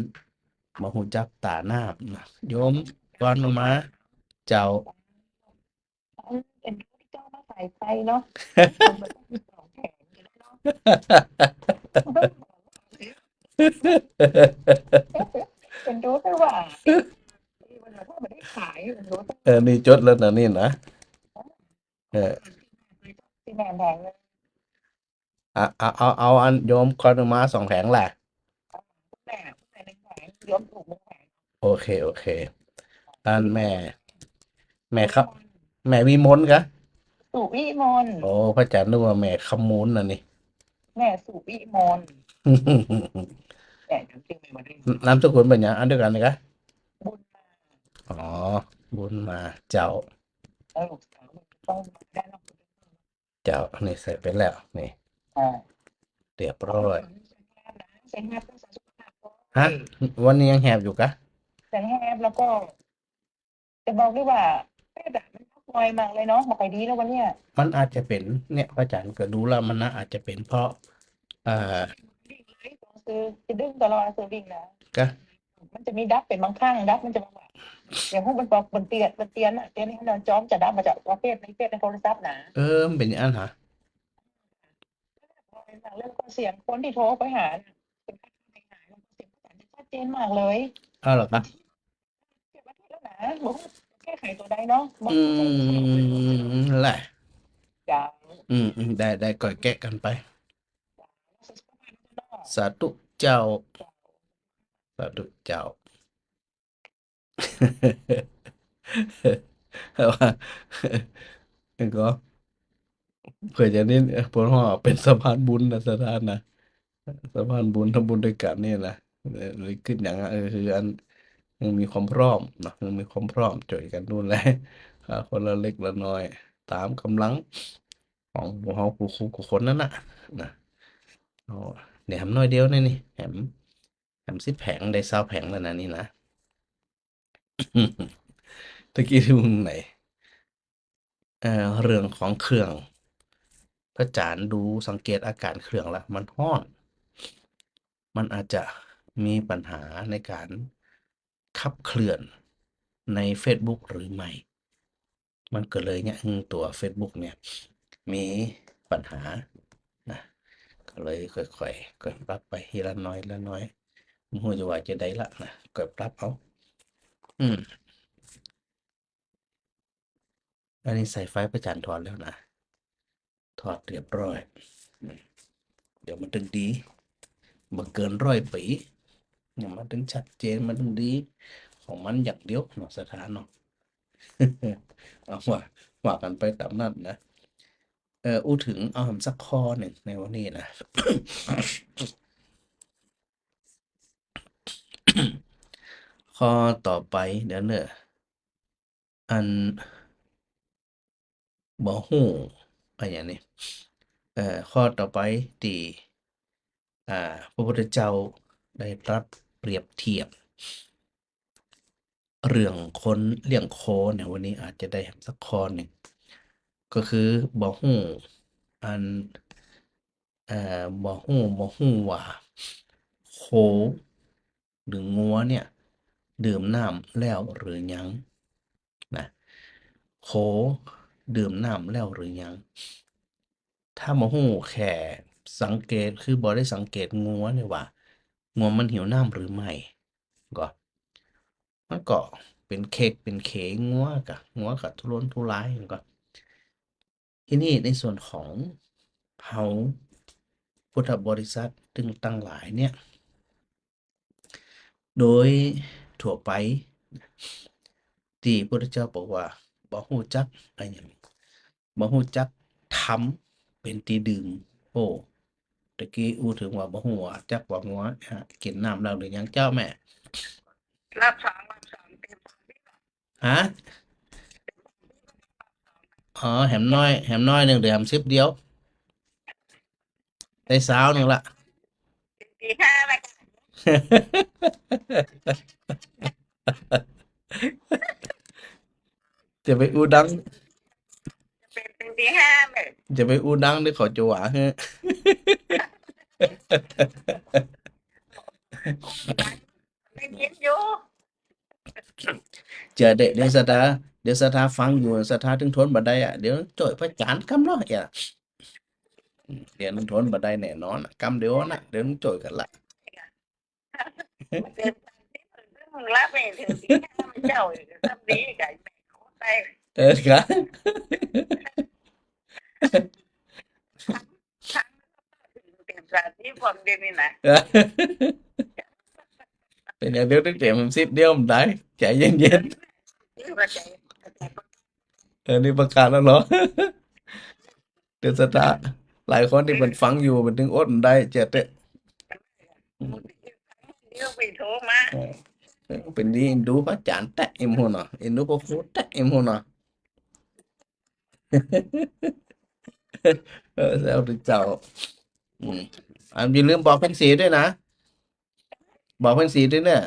บ่ฮู้จักต๋าน้ำนะ โยมกรณ์อุมา เจ้า เออ เป๋นเจ้ามาสายไฟเนาะ เป๋นรู้แต่ว่า เออ มันก็ไม่ได้ขาย เป๋นรู้แต่ เออ นี่จดแล้วนะนี่นะ เออ ตี้แม่แผงเลย อ่ะ เอา เอา เอาอันโยมกรณ์อุมาสองแผงแหละ แม่ แม่หนึ่งแผง โยมถูกหนึ่งแผง โอเค โอเค อันแม่ แม่ครับ แม่วิมลกะ สุวิมล โอ้ พระอาจารย์นึกว่าแม่ขมูลน่ะนี่ แม่สุวิมล แม่จำชื่อไม่ได้ นามสกุลเป๋นหยัง อันเดียวกั๋นนี่กะ บุญมา อ๋อ บุญมา เจ้า เออ ลูกสาวต้องมาได้เนาะ เจ้า นี่ใส่ไปแล้ว นี่ อ่า เรียบร้อย ฮะ วันนี้ยังแหบอยู่กะ ยังแหบ แล้วก็ จะบอกได้ว่า แพทย์อะมันพักผ่อนมากเลยเนาะ บ่ค่อยดีแล้ววันเนี้ย มันอาจจะเป๋น เนี่ย พระอาจารย์ก็ดูแล้วมันน่าอาจจะเป๋นเพราะ เอ่อ วิ่งเลย ต้องซื้อ จะดึงตลอด ซื้อวิ่งนะ กะ มันจะมีดับเป๋นบางครั้ง ดับมันจะมาว่า อย่างพวกมันบอกมันเตือน มันเตือนน่ะ เตือนให้เราจอมจะดับมาจากประเภทในเฟซในโทรศัพท์นะ เออ มันเป๋นอย่างนั้นหา แล้วก็เสียงคนตี้โทรไปหาน่ะ เสียงคนตี้โทรไปหาน่ะ เสียงอาจารย์จะชัดเจนมากเลย อ้าวเหรอครับ เจ็ดอาทิตย์แล้วนะ บอกว่าแก้ไขตั๋วใดเนาะ บอก อืม แหละ เจ้า อืม อืม ได้ ได้ ก้อยแก้กั๋นไป สาธุเจ้า สาธุเจ้า ว่า ก็ เปื้อจะนี่ เปิ้นฮ้องเป๋นสะพานบุญนะ ศรัทธานะ สะพานบุญ ทำบุญตวยกั๋นนี่นะ เออ เลยกึ๊ดอย่างนั้น เออ คืออัน ยังมีความพร้อมเนาะ ยังมีความพร้อมจ้วยกั๋นดูแล อ่า คนละเล็กละน้อย ต๋ามก๋ำลังของหมู่เฮากู้ กู้ กู้คนนั้นน่ะ นะ เอา เนี่ยแหมน้อยเดียวนี่ นี่ แหม แหมสิบแผง ได้ซาวแผงแล้วนะนี่นะ ตะกี้ตี้มึงไหน เอ่อ เรื่องของเครื่อง พระอาจารย์ดูสังเกตอาก๋ารเครื่องละ มันฮ้อน มันอาจจะมีปัญหาในก๋านขับเคลื่อนในเฟซบุ๊กหรือไม่ มันก็เลยเนี่ย อืม ตั๋วเฟซบุ๊กเนี่ย มีปัญหานะ ก็เลยค่อยๆ ค่อยปรับไปทีละน้อยละน้อย บ่ฮู้จะว่าจะใดละนะ ค่อยปรับเอา อืม อันนี้สายไฟพระอาจารย์ถอดแล้วนะ ถอดเรียบร้อย เดี๋ยวมันตึงดี บ่เกินร้อยปี๋ เนี่ยมันตึงชัดเจน มันตึงดี ของมันอย่างเดียวเนาะ ศรัทธาเนาะ เอาว่า ว่ากั๋นไปต๋ามนั้นนะ เอ่อ อู้เถิง เอาแหมสักข้อนึ่งในวันนี้นะ ข้อต่อไป เดี๋ยวเน่อ อัน บ่ฮู้ อะหยังนี่ เอ่อ ข้อต่อไปตี้ อ่า พระพุทธเจ้าได้ตรัสเปรียบเทียบ เรื่องคนเลี้ยงโคเนี่ย วันนี้อาจจะได้แหมสักข้อนึ่ง ก็คือบ่ฮู้ อัน เอ่อ บ่ฮู้ บ่ฮู้ว่าโคหรืองัวเนี่ย ดื่มน้ำแล้วหรือยัง นะ โคดื่มน้ำแล้วหรือยัง ถ้าบ่ฮู้แค่สังเกต คือบ่ได้สังเกตงัวเนี่ยว่า งัวมันหิวน้ำหรือไม่ ก็ มันก็เป๋นเข็กเป๋นเขงัวกะ งัวกะทุรนทุราย มันก็ ทีนี้ในส่วนของเฮาพุทธบริษัทตึงตังหลายเนี่ย โดยทั่วไป ตี้พุทธเจ้าบอกว่า บ่ฮู้จักอะหยัง บ่ฮู้จักธรรมเป๋นตี้ดื่ม โอ้ ตะกี้อู้เถิงว่าบ่ฮู้จักว่างัว ฮะ กิ๋นน้ำแล้วหรือยังเจ้าแม่ รอบสอง รอบสอง เตรียม ฮะ อ๋อ แหมน้อย แหมน้อยนึ่ง เดี๋ยวแหมสิบเดียว ได้ซาวนึ่งละ ตีห้าละ จะไปอู้ดัง เป๋นตีห้าเลย จะไปอู้ดัง เดี๋ยวเขาจะว่าหื้อ ได้ยินอยู่ เจ้าเต๊อะ เดี๋ยวศรัทธา เดี๋ยวศรัทธาฟังอยู่ ศรัทธาตึงทนบ่ได้อะ เดี๋ยวจ้อยพระอาจารย์กำเนาะ เดี๋ยวตึงทนบ่ได้แน่นอนอะ กำเดียวนะ เดี๋ยวจ้อยกั๋นละ รับไปถึงตีห้า เจ้าอีก ทำดีกับแม่โคตรได้ เออ ครับ เตรียมสาธิตพร้อมเดี๋ยวนี้นะ เป๋นอย่างเดียว ตึงเตรียมสิบเดียวมันได้ ใจ๋เย็นๆ นี่ว่าใจ๋ เออ นี่ประกาศแล้วเหรอ เดี๋ยวศรัทธา หลายคนตี้เปิ้นฟังอยู่ เปิ้นตึงอดบ่ได้ เจ้าเต๊อะ เดี๋ยวไปโทรมา เออ เออ เป๋นดี เอ็นดูพระอาจารย์แต๊อะ เอ็มฮู้เนาะ เอ็นดูพระครูแต๊อะ เอ็มฮู้เนาะ เออ สาธุเจ้า อืม อันอย่าลืมบอกเพ็ญศรีด้วยนะ บอกเพ็ญศรีด้วยเน่อ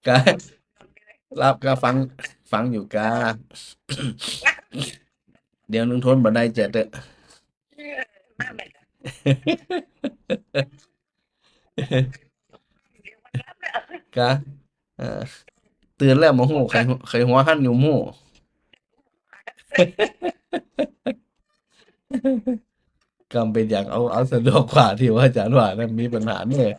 กะ รับกะฟัง ฟังอยู่กะ เดี๋ยวนึ่งทนบ่ได้เจ้าเต๊อะ เออ มาใหม่ เออ กะ เออ ตื่นแล้วบ่ฮู้ ใผ ใผหัวหันอยู่บ่ฮู้ กำเป๋นหยัง เอา เอาสะดวกกว่าตี้ว่าอาจ๋ารย์ว่านะ มีปัญหาเน่อ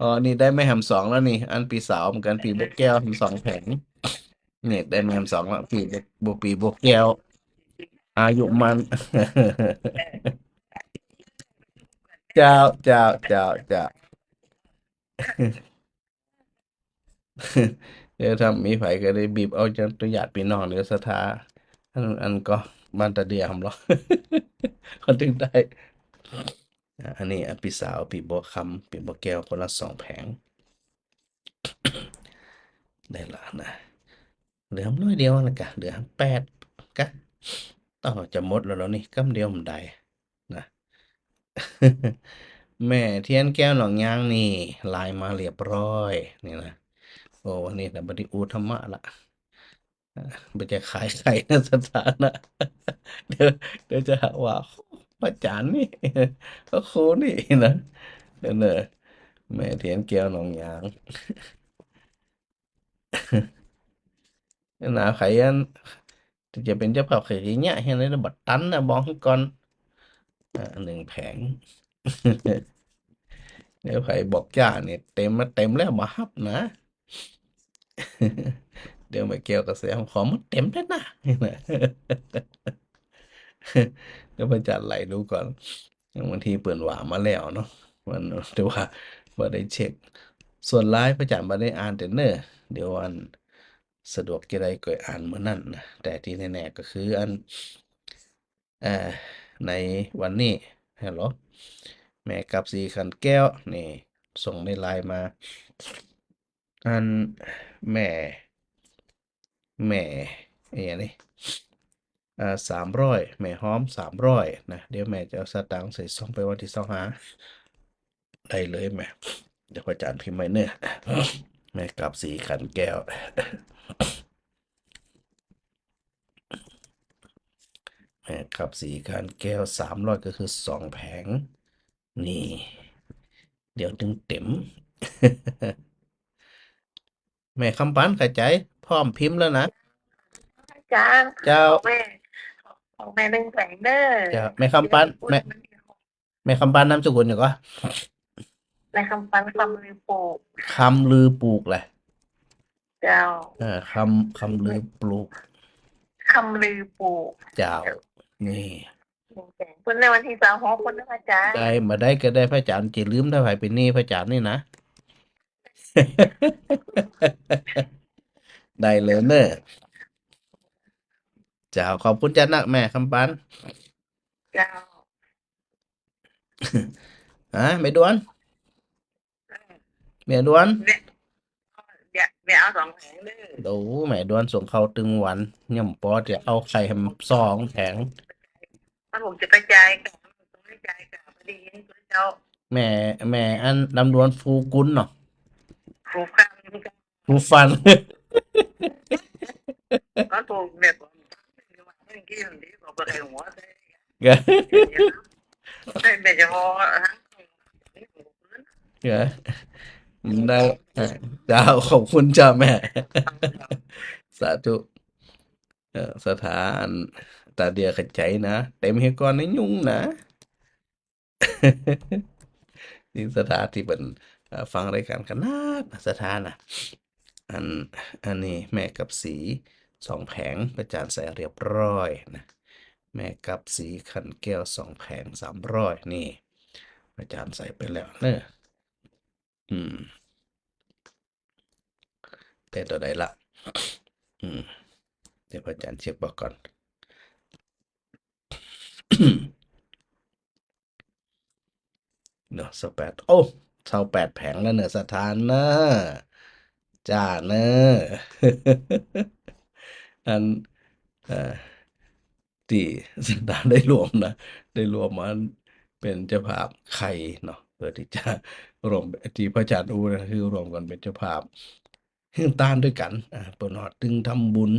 อ๋อ นี่ได้แม่แหมสองแล้วนี่ อันปี้สาวเหมือนกั๋น ปี้บ่แก้ว แหมสองแผง นี่ได้แม่แหมสองแล้ว ปี้บ่ ปี้บ่แก้ว อายุมั่น เจ้า เจ้า เจ้า เจ้า เดี๋ยวถ้ามีใผก็ได้บีบเอาจากญาติปี้น้อง เดี๋ยวศรัทธา อัน อันก็บ้านตาเดียหำลอ เขาตึงได้ อ่ะ อันนี้ อ่ะ ปี้สาว ปี้บ่คำ ปี้บ่แก้ว คนละสองแผง ได้ละนะ เหลือหำน้อยเดียวนะกะ เหลือหำแปดกะ ต้องจะหมดแล้ว แล้วนี่ กำเดียวบ่ได้ นะ แม่เทียนแก้วหนองยางนี่ ไลน์มาเรียบร้อยนี่นะ โอ้ วันนี้นะ บ่ได้อู้ธรรมะละ อ่ะ บ่จะขายไข่นะ ศรัทธานะ เดี๋ยว เดี๋ยวจะหาว่า พระอาจ๋ารย์นี่ พระครูนี่นะ เออ เนอะ แม่เทียนแก้วหนองยาง นะ ใผอัน จะเป๋นเจ้าภาพใค่เยียะ เหีย บ่ตันนะ บอกหื้อก่อน อ่ะ หนึ่งแผง เดี๋ยวใผบอกจ้านี่ เต็มมา เต็มแล้วบ่ฮับนะ เดี๋ยวแม่แก้วก็แซว ขอหมดเต็มเลยนะ เดี๋ยวพระอาจ๋ารย์ไล่ดูก่อน บางทีเปิ้นว่ามาแล้วเนาะ มัน แต่ว่าบ่ได้เช็ค ส่วนหลายพระอาจ๋ารย์บ่ได้อ่านแต่เน่อ เดี๋ยวอันสะดวกจะได้ก็อ่านมื้อนั้นนะ แต่ตี้แน่ๆ ก็คืออัน เอ่อ ในวันนี้ ฮัลโหล แม่กับสีขันแก้ว นี่ ส่งในไลน์มา อัน แม่ แม่ อะหยังนี่ อ่า สามร้อย แม่หอม สามร้อย นะ เดี๋ยวแม่จะเอาสตางค์ใส่ซองไปวันตี้ซาวห้า ได้เลยแม่ เดี๋ยวพระอาจ๋ารย์พิมพ์ไว้เน่อ แม่กับสีขันแก้ว แม่กับสีขันแก้ว สามร้อย ก็คือสองแผง นี่ เดี๋ยวตึงเต็ม แม่คำปัน เข้าใจ๋ พร้อมพิมพ์แล้วนะ อาจ๋ารย์ เจ้า ของแม่ ของแม่หนึ่งแผงเน่อ เจ้า แม่คำปัน แม่ แม่คำปันนามสกุลหยังก่อ แม่คำปัน คำลือปลูก คำลือปลูกแหละ เจ้า เออ คำ คำลือปลูก คำลือปลูก เจ้า นี่ เปิ้นในวันตี้ซาวหก เปิ้นนะพระอาจ๋ารย์ ได้ บ่ได้ก็ได้ พระอาจ๋ารย์จะลืม ถ้าใผเป๋นหนี้พระอาจ๋ารย์นี่นะ ได้เลยเน่อ เจ้า ขอบคุณเจ้านัก แม่คำปัน เจ้า ฮะ แม่ดวน แม่ดวน แม่ แม่ แม่เอาสองแผงเน่อ โอ้ แม่ดวนส่งเข้าตึงวัน ยังบ่ปอจะเอาไข่แหมสองแผง มันผมจะกระจายกัน กระจายกัน บ่ได้ยินเปิ้นเจ้า แม่ แม่อันลำดวนฟูกุลเนาะ ฟูฟัน ฟูฟัน มันผมแม่ผม ก็ ได้ เจ้า ขอบคุณเจ้าแม่ สาธุ เอ่อ ศรัทธาอันตาเดียเข้าใจ๋นะ เต็มเหียก่อนในยุงนะ นี่ศรัทธาตี้เปิ้น เอ่อ ฟังรายก๋านขนาดศรัทธานะ อัน อันนี้แม่กับสีสองแผง พระอาจ๋ารย์ใส่เรียบร้อยนะ แม่กับสีขันแก้วสองแผง สามร้อย นี่ พระอาจ๋ารย์ใส่ไปแล้วเน่อ อืม แต่ตัวใดละ อืม เดี๋ยวพระอาจ๋ารย์เช็คเบิ่งก่อน เนาะ ซาวแปด โอ้ ซาวแปดแผงแล้วเน่อ ศรัทธาเน่อ จ้าเน่อ อัน เอ่อ ตี้ศรัทธาได้ร่วมนะ ได้ร่วมมาเป๋นเจ้าภาพไข่เนาะ เปื้อตี้จะร่วม ตี้พระอาจ๋ารย์อู้นะ คือร่วมกั๋นเป๋นเจ้าภาพ หื้อตานตวยกั๋น อ่า เปิ้นฮอดตึงทำบุญ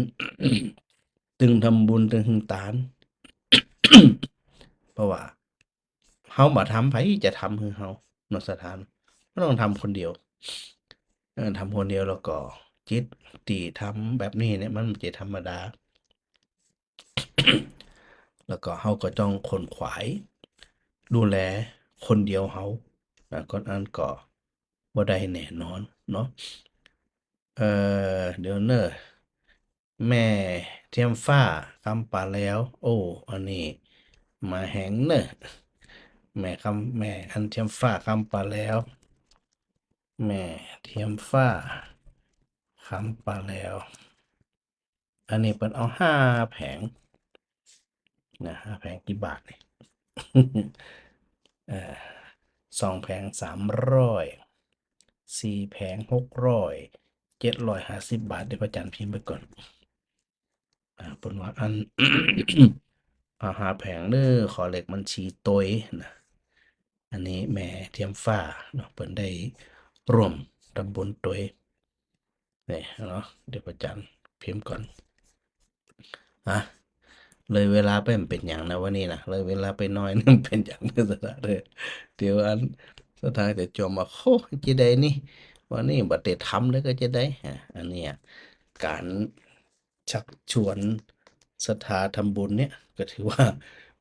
ตึงทำบุญ ตึงหื้อตาน เพราะว่าเฮาบ่ทำ ใผจะทำหื้อเฮาเนาะ ศรัทธา มันต้องทำคนเดียว เออ ทำคนเดียว แล้วก็จิตตี้ทำแบบนี้เนี่ย มันบ่ใจ้ธรรมดา แล้วก็เฮาก็ต้องขวนขวายดูแลคนเดียวเฮา อ่า คนอั้นก็บ่ได้แน่นอนเนาะ เอ่อ เดี๋ยวเน่อ แม่เทียมฟ้า คำปาแลว โอ้ อันนี้มาแหงเน่อ แม่คำ แม่อันเทียมฟ้า คำปาแลว แม่เทียมฟ้า คำปาแลว อันนี้เปิ้นเอาห้าแผงนะ ห้าแผงกี่บาทนี่ เอ่อ สองแผงสามร้อย สี่แผงหกร้อย เจ็ดร้อยห้าสิบบาท เดี๋ยวพระอาจารย์พิมพ์ไปก่อน อ่า เปิ้นว่าอัน เอาห้าแผงเน่อ ขอเลขบัญชีตวยนะ อันนี้แม่เทียมฟ้าเนาะ เปิ้นได้ร่วมทำบุญตวย นี่เนาะ เดี๋ยวพระอาจารย์พิมพ์ก่อน อ่ะ เลยเวลาไปมันเป๋นหยังนะวันนี้นะ เลยเวลาไปหน้อยนึ่งเป๋นหยังนะ ศรัทธาเน่อ เดี๋ยวอันศรัทธาจะจ่มว่า โอ้ จะใดนี่ วันนี้บ่ได้ทำเลยก็จะใด อ่ะ อันเนี้ย ก๋านชักชวนศรัทธาทำบุญเนี่ย ก็ถือว่า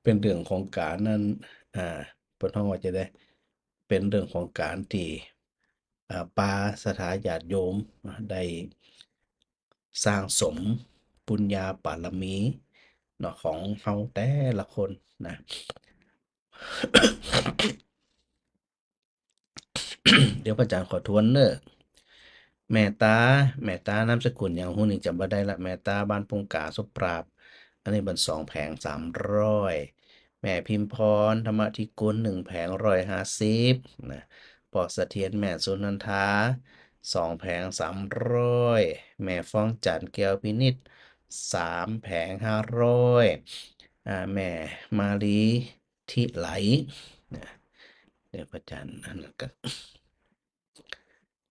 เป๋นเรื่องของก๋านนั้น อ่า เปิ้นฮ้องว่าจะใด เป๋นเรื่องของก๋านตี้ อ่า ปาศรัทธาญาติโยม อ่า ได้สร้างสมปุญญาบารมีเนาะ ของเฮาแต่ละคนนะ เดี๋ยวพระอาจารย์ขอทวนเน่อ แม่ต๋า แม่ต๋านามสกุลหยังฮู้นี่จ๋ำบ่ได้ละ แม่ต๋าบ้านปุงก๋า สุปราบ อันนี้เปิ้นสองแผงสามร้อย แม่พิมพร ธรรมธิกุล หนึ่งแผงร้อยห้าสิบนะ ป้อเสถียร แม่สุนันทา สองแผงสามร้อย แม่ฟองจันทร์ แก้วพินิจ สามแผงห้าร้อย อ่า แม่มาลี ทิไลนะ เดี๋ยวพระอาจารย์อันนั้นก็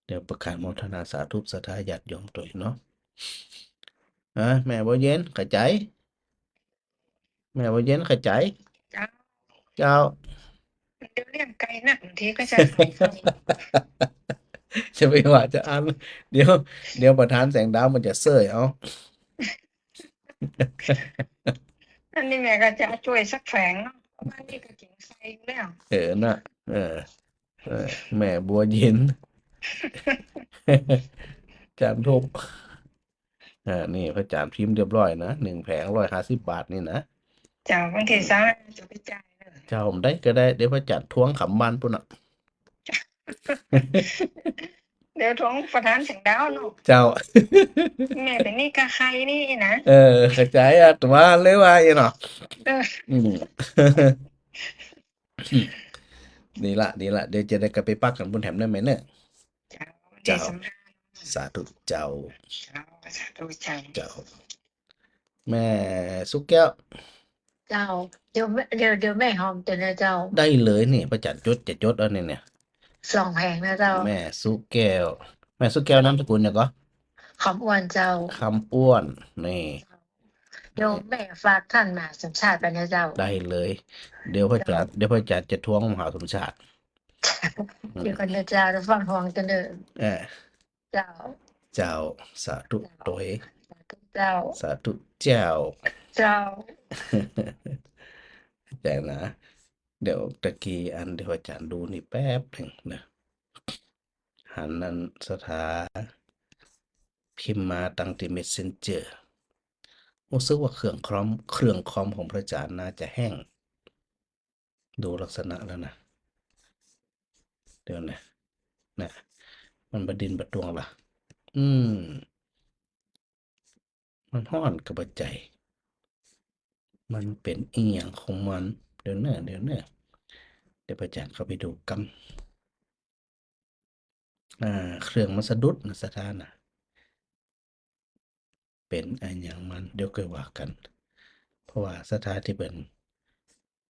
เดี๋ยวประกาศโมทนาสาธุศรัทธาญาติโยมตวยเนาะ อ่ะ แม่บัวเย็น เข้าใจ๋ แม่บัวเย็น เข้าใจ๋ เจ้า เจ้า เดี๋ยวเลี้ยงไก่นะ บางทีก็จะ จะไปว่าจะอั้น เดี๋ยว เดี๋ยวประธานแสงดาวมันจะเซ้ยเอา อันนี้แม่ก็จะช่วยสักแผงเนาะ เพราะว่านี่ก็กิ๋นไข่อยู่แล้ว เออ น่ะ เออ เออ แม่บัวเย็น อาจารย์ทบ อ่า นี่พระอาจารย์พิมพ์เรียบร้อยนะ หนึ่งแผงร้อยห้าสิบบาทนี่นะ เจ้า บางทีสาวจะไปจ่ายเลย เจ้า บ่ได้ก็ได้ เดี๋ยวพระอาจารย์ทวงกำบ้านปู้นน่ะ เดี๋ยวทวงประธานแสงดาวเนาะ เจ้า แม่เป๋นหนี้ค่าไข่นี่นะ เออ เข้าใจ๋อ่ะ แต่ว่าเลยว่าอีเนาะ เออ อืม ดีละ ดีละ เดี๋ยวจะได้กลับไปปักกั๋นปู้นแถมได้ไหมเนี่ย เจ้า เจ้า ดีสำคัญ สาธุเจ้า เจ้า สาธุเจ้า เจ้า แม่สุแก้ว เจ้า เดี๋ยวแม่ เดี๋ยว เดี๋ยวแม่หอมเจ้านะเจ้า ได้เลยนี่ พระอาจารย์จด จะจดเอาเนี่ย เนี่ย สองแผงนะเจ้า แม่สุแก้ว แม่สุแก้วนามสกุลหยังก่อ คำอ้วนเจ้า คำอ้วน นี่ เดี๋ยวแม่ฝากท่านมหาสมชาติไปนะเจ้า ได้เลย เดี๋ยวพระอาจารย์ เดี๋ยวพระอาจารย์จะทวงมหาสมชาติ เดี๋ยวก่อนนะเจ้า เดี๋ยวฟังทวงกันเด้อ เออ เจ้า เจ้า สาธุตวย สาธุเจ้า สาธุเจ้า เจ้า เข้าใจ๋นะ เดี๋ยวตะกี้อัน เดี๋ยวอาจารย์ดูนี่แป๊บนึ่งนะ หันอันศรัทธาพิมพ์มาตังตี้เมสเซนเจอร์ รู้สึกว่าเครื่องคอม เครื่องคอมของพระอาจารย์น่าจะแห้ง ดูลักษณะแล้วนะ เดี๋ยวนะ นะ มันบ่ดิ้นบ่ตวงละ อืม มันฮ้อนก็บ่ใจ๋ มันเป๋นอิหยังของมัน เดี๋ยวเน่อ เดี๋ยวเน่อ เดี๋ยวพระอาจารย์เข้าไปดูกำ อ่า เครื่องมันสะดุดนะศรัทธานะ เป๋นอะหยังมัน เดี๋ยวค่อยว่ากั๋น เพราะว่าศรัทธาตี้เปิ้น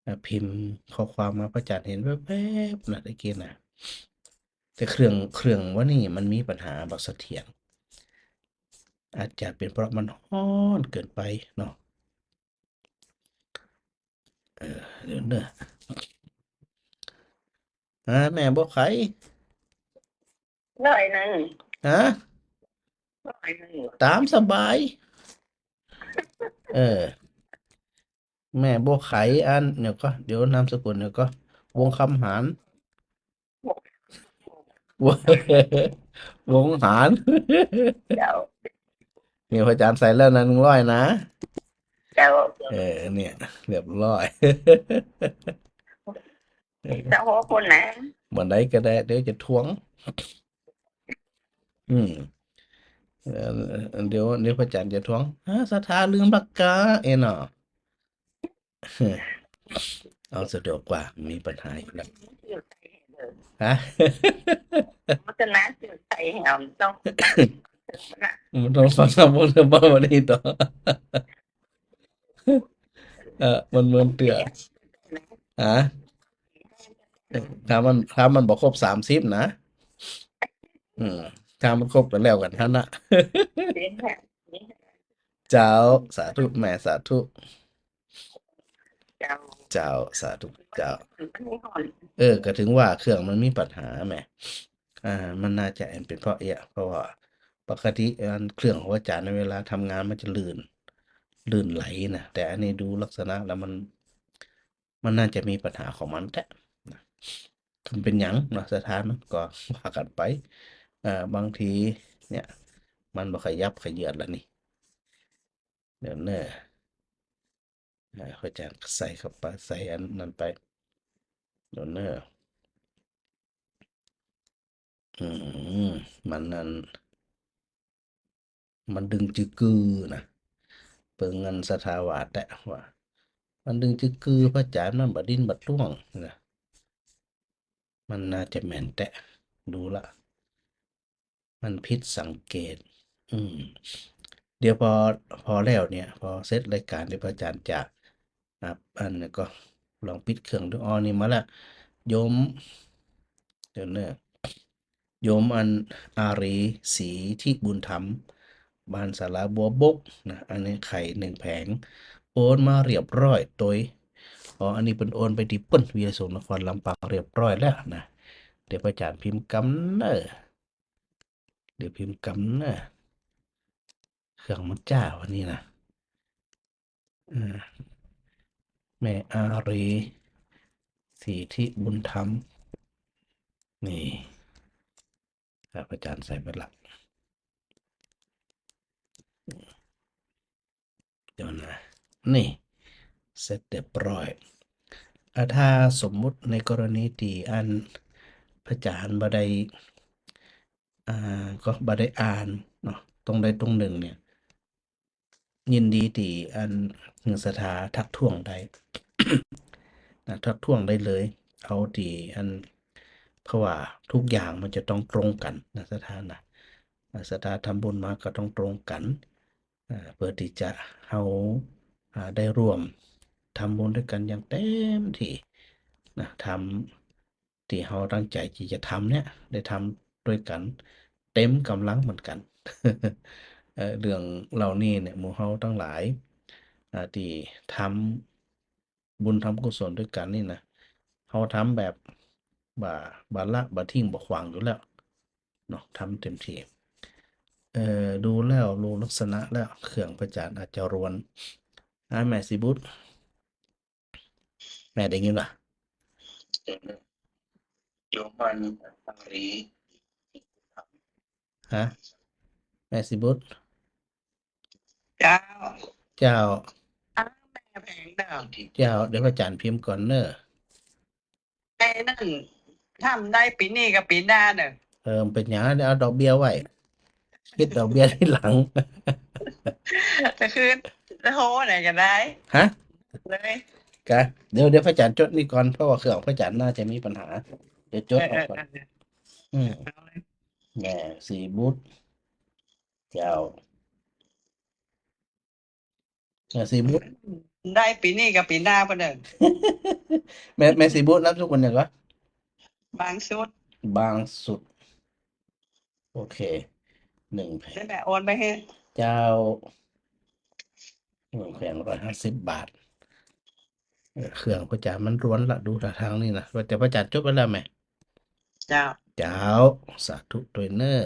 อ่า พิมพ์ข้อความมาพระอาจารย์หันแวบๆ นะตะกี้นะ แต่เครื่อง เครื่องว่านี่มันมีปัญหาบ่เสถียร อาจจะเป๋นเพราะมันฮ้อนเกินไปเนาะ เออ เดี๋ยวเนอะ ฮะ แม่บัวไข ร้อยนึ่ง ฮะ ร้อยนึ่ง ต๋ามสบาย เออ แม่บัวไข อัน เดี๋ยวก่อ เดี๋ยวนามสกุล เดี๋ยวก่อ วงศ์คำหาร วงศ์ วงศ์หาร เจ้า เนี่ย พระอาจ๋ารย์ใส่แล้วนะ นึ่งร้อยนะ เจ้า เออ เนี่ย เรียบร้อย เจ้าหัวคนนะ บ่าใดก็ได้ เดี๋ยวจะทวง อืม เอ่อ เดี๋ยว เดี๋ยวพระอาจ๋ารย์จะทวง ฮะ ศรัทธาลืมปากกา เอ้ยเนาะ เอาสะดวกกว่า มีปัญหาอยู่แล้ว ฮะ มันจะน่าเสียใจแหม ต้อง มันต้องฟังคำพูดเรื่องบ้านวันนี้ต่อ เออ มันเหมือนเตื้อ ฮะ ถ้ามัน ถ้ามันบ่ครบสามสิบนะ อืม ถ้ามันครบก็แล้วกั๋นหั้นนะ เจ้า สาธุ แม่ สาธุ เจ้า เจ้า สาธุ เจ้า เออ ก็ถึงว่าเครื่องมันมีปัญหาแหม อ่า มันน่าจะเป๋นเพราะเอี้ย เพราะว่าปกติอันเครื่องของอาจ๋ารย์ในเวลาทำงานมันจะลื่น ลื่นไหลนะ แต่อันนี้ดูลักษณะแล้วมัน มันน่าจะมีปัญหาของมันแต๊นะ มันเป๋นหยังเนาะ ศรัทธามันก็ว่ากั๋นไป เอ่อ บางทีเนี่ย มันบ่ขยับเขยื้อนแล้วนี่ เดี๋ยวเนอะ อ่า พระอาจ๋ารย์ใส่เข้าไป ใส่อันนั้นไป เดี๋ยวเนอะ อืม มันนั่น มันดึงจื้อกือนะ เปิงอันศรัทธาว่าแต๊ว่า มันดึงจื้อกือ พระอาจ๋ารย์มันบ่ดิ้นบ่ต้วงนะ มันน่าจะแม่นแต๊ ดูละ มันผิดสังเกต อืม เดี๋ยวพอ พอแล้วเนี่ย พอเสร็จรายการ เดี๋ยวพระอาจ๋ารย์จะ ครับ อันนี้ก็ลองปิดเครื่องดู อ๋อ นี่มาละ โยม เดี๋ยวเนอะ โยมอันอารี ศรีทิบุญธรรม บ้านศาลาบัวบกนะ อันนี้ไข่นึ่งแผง โอนมาเรียบร้อยโตย อ๋อ อันนี้เปิ้นโอนไปตี้เปิ้น วิทยาลัยสงฆ์นครลำปางเรียบร้อยแล้วนะ เดี๋ยวพระอาจ๋ารย์พิมพ์กำเนอะ เดี๋ยวพิมพ์กำเนอะ เครื่องมันจ้าวันนี้นะ อ่า แม่อารี ศรีทิบุญธรรม นี่ ครับ พระอาจ๋ารย์ใส่ไปละ เดี๋ยวนะ นี่ เสร็จเรียบร้อย อ่า ถ้าสมมุติในกรณีตี้อันพระอาจ๋ารย์บ่ได้ อ่า ก็บ่ได้อ่านเนาะ ตรงใดตรงนึ่งเนี่ย ยินดีตี้อันศรัทธาทักท้วงได้นะ ทักท้วงได้เลย เอาตี้อัน เพราะว่าทุกอย่างมันจะต้องตรงกั๋นนะ ศรัทธานะ อ่า ศรัทธาทำบุญมาก็ต้องตรงกั๋น อ่า เปื้อตี้จะเฮา อ่า ได้ร่วมทำบุญด้วยกั๋นอย่างเต็มที่นะ ทำ ตี้เฮาตั้งใจ๋ตี้จะทำเนี่ย ได้ทำด้วยกั๋นเต็มก๋ำลังเหมือนกั๋น เอ่อ เรื่องเหล่านี้เนี่ย หมู่เฮาตังหลาย อ่า ตี้ทำบุญทำกุศลด้วยกั๋นนี่นะ เฮาทำแบบบ่า บ่าละ บ่าทิ้ง บ่าขว้างอยู่แล้วเนาะ ทำเต็มที่ เอ่อ ดูแล้ว ดูลักษณะแล้ว เครื่องพระอาจ๋ารย์อาจจะรวน อ่า แม่ศรีบุตร แม่ได้ยินบ่ โยมอันอารี ฮะ แม่ศรีบุตร เจ้า เจ้า อ้าว แม่แผงเด้อ เจ้า เดี๋ยวพระอาจ๋ารย์พิมพ์ก่อนเนอะ แม่นั่น ทำได้ปี๋นี้กับปี๋หน้าเนอะ เออ เป๋นหยัง เดี๋ยวเอาดอกเบี้ยไว้ คิดดอกเบี้ยทีหลัง จะคืน จะโฮไหนก็ได้ ฮะ เลย กะ เดี๋ยว เดี๋ยวพระอาจ๋ารย์จดนี่ก่อน เพราะว่าเครื่องพระอาจ๋ารย์น่าจะมีปัญหา เดี๋ยวจดเอาก่อน เออ เออ เออ อืม เอาเลย แม่ศรีบุตร เจ้า แม่ศรีบุตร ได้ปี๋นี้กับปี๋หน้าปะเนี่ย แม่ แม่ศรีบุตรนามสกุลหยังก่อ บางสุด บางสุด โอเค นึ่งแผง นั่นแหละ โอนไปหื้อ เจ้า นึ่งแผงร้อยห้าสิบบาท เออ เครื่องพระอาจ๋ารย์มันรวนละ ดูท่าตางนี่นะ ว่าแต่พระอาจ๋ารย์จบไปแล้วแหม เจ้า เจ้า สาธุตวยเน่อ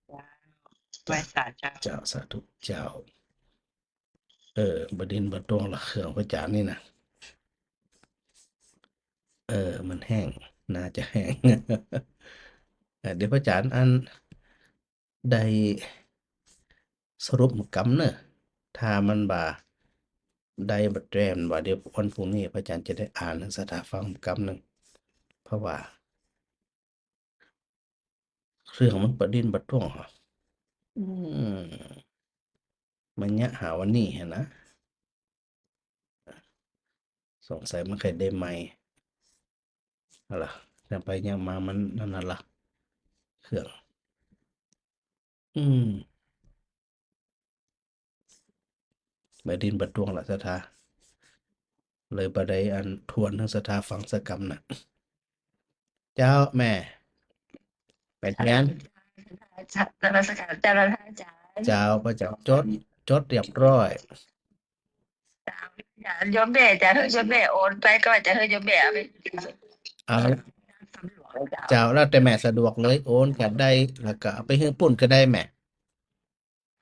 เจ้า ไหว้สาเจ้า เจ้า สาธุเจ้า เออ บ่ดิ้นบ่ตวงละ เครื่องพระอาจ๋ารย์นี่นะ เออ มันแห้ง น่าจะแห้ง เออ เดี๋ยวพระอาจ๋ารย์อัน ได้สรุปกำเน่อ ถ้ามันบ่าได้บ่แตรงบ่า เดี๋ยววันพรุ่งนี้พระอาจ๋ารย์จะได้อ่านหื้อศรัทธาฟังกำนึ่ง เพราะว่า เครื่องมันบ่ดิ้นบ่ตวงหรอ อืม มันเยียะหาวันนี้หั้นนะ สงสัยมันใค่ได้ใหม่ เอาล่ะ ยังไปยังมามันนั่นน่ะล่ะ เครื่อง อืม บ่ดิ้นบ่ตวงละศรัทธา เลยบ่ได้อันทวนหื้อศรัทธาฟังสักกำน่ะ เจ้าแม่ ไปเตียน เจ้านมัสการเจ้าพระอาจ๋ารย์ เจ้า พระอาจ๋ารย์จด จดเรียบร้อย เจ้า โยมแม่จะหื้อโยมแม่โอนไปก็จะหื้อโยมแม่เอาไป เอา เจ้า แล้วแต่แม่สะดวกเลย โอนก็ได้ แล้วก็เอาไปหื้อปุ้นก็ได้แม่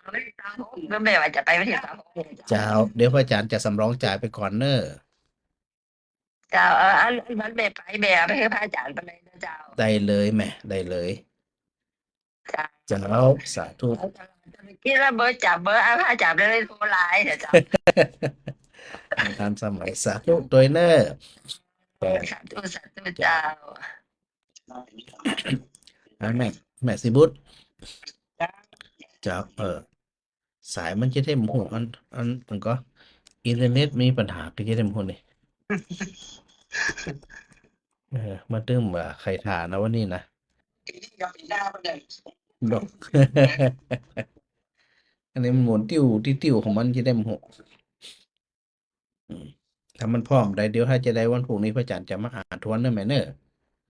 เอาไปซาวหก โยมแม่ว่าจะไปวันที่ซาวหก เจ้า เดี๋ยวพระอาจ๋ารย์จะสำรองจ่ายไปก่อนเน่อ เจ้า เออ อัน อันวันแม่ไปแม่เอาไปหื้อพระอาจ๋ารย์ไปเลยนะเจ้า ได้เลยแม่ ได้เลย เจ้า เจ้า สาธุ คิดว่าเบอร์จ๋ำ เบอร์อันพระจ๋ำเลยโทรไลน์นะเจ้า ทันสมัย สาธุตวยเน่อ เออ สาธุ สาธุเจ้า อ่ะแม่ แม่สีบุตร เจ้า เจ้า เออ สายมันจะได้บ่ฮู้ อัน อัน มันก็ อินเทอร์เน็ตมีปัญหาก็จะได้บ่ฮู้นี่ เออ มาตึงว่าใค่ถ่านะวันนี้นะ ดอก อันนี้มันหมุนติ้ว ติ้ว ติ้วของมันจะได้บ่ฮู้ อืม ถ้ามันพร้อมได้ เดี๋ยวถ้าจะได้วันพรุ่งนี้พระอาจ๋ารย์จะมาอ่านทวนเน่อแม่เน่อ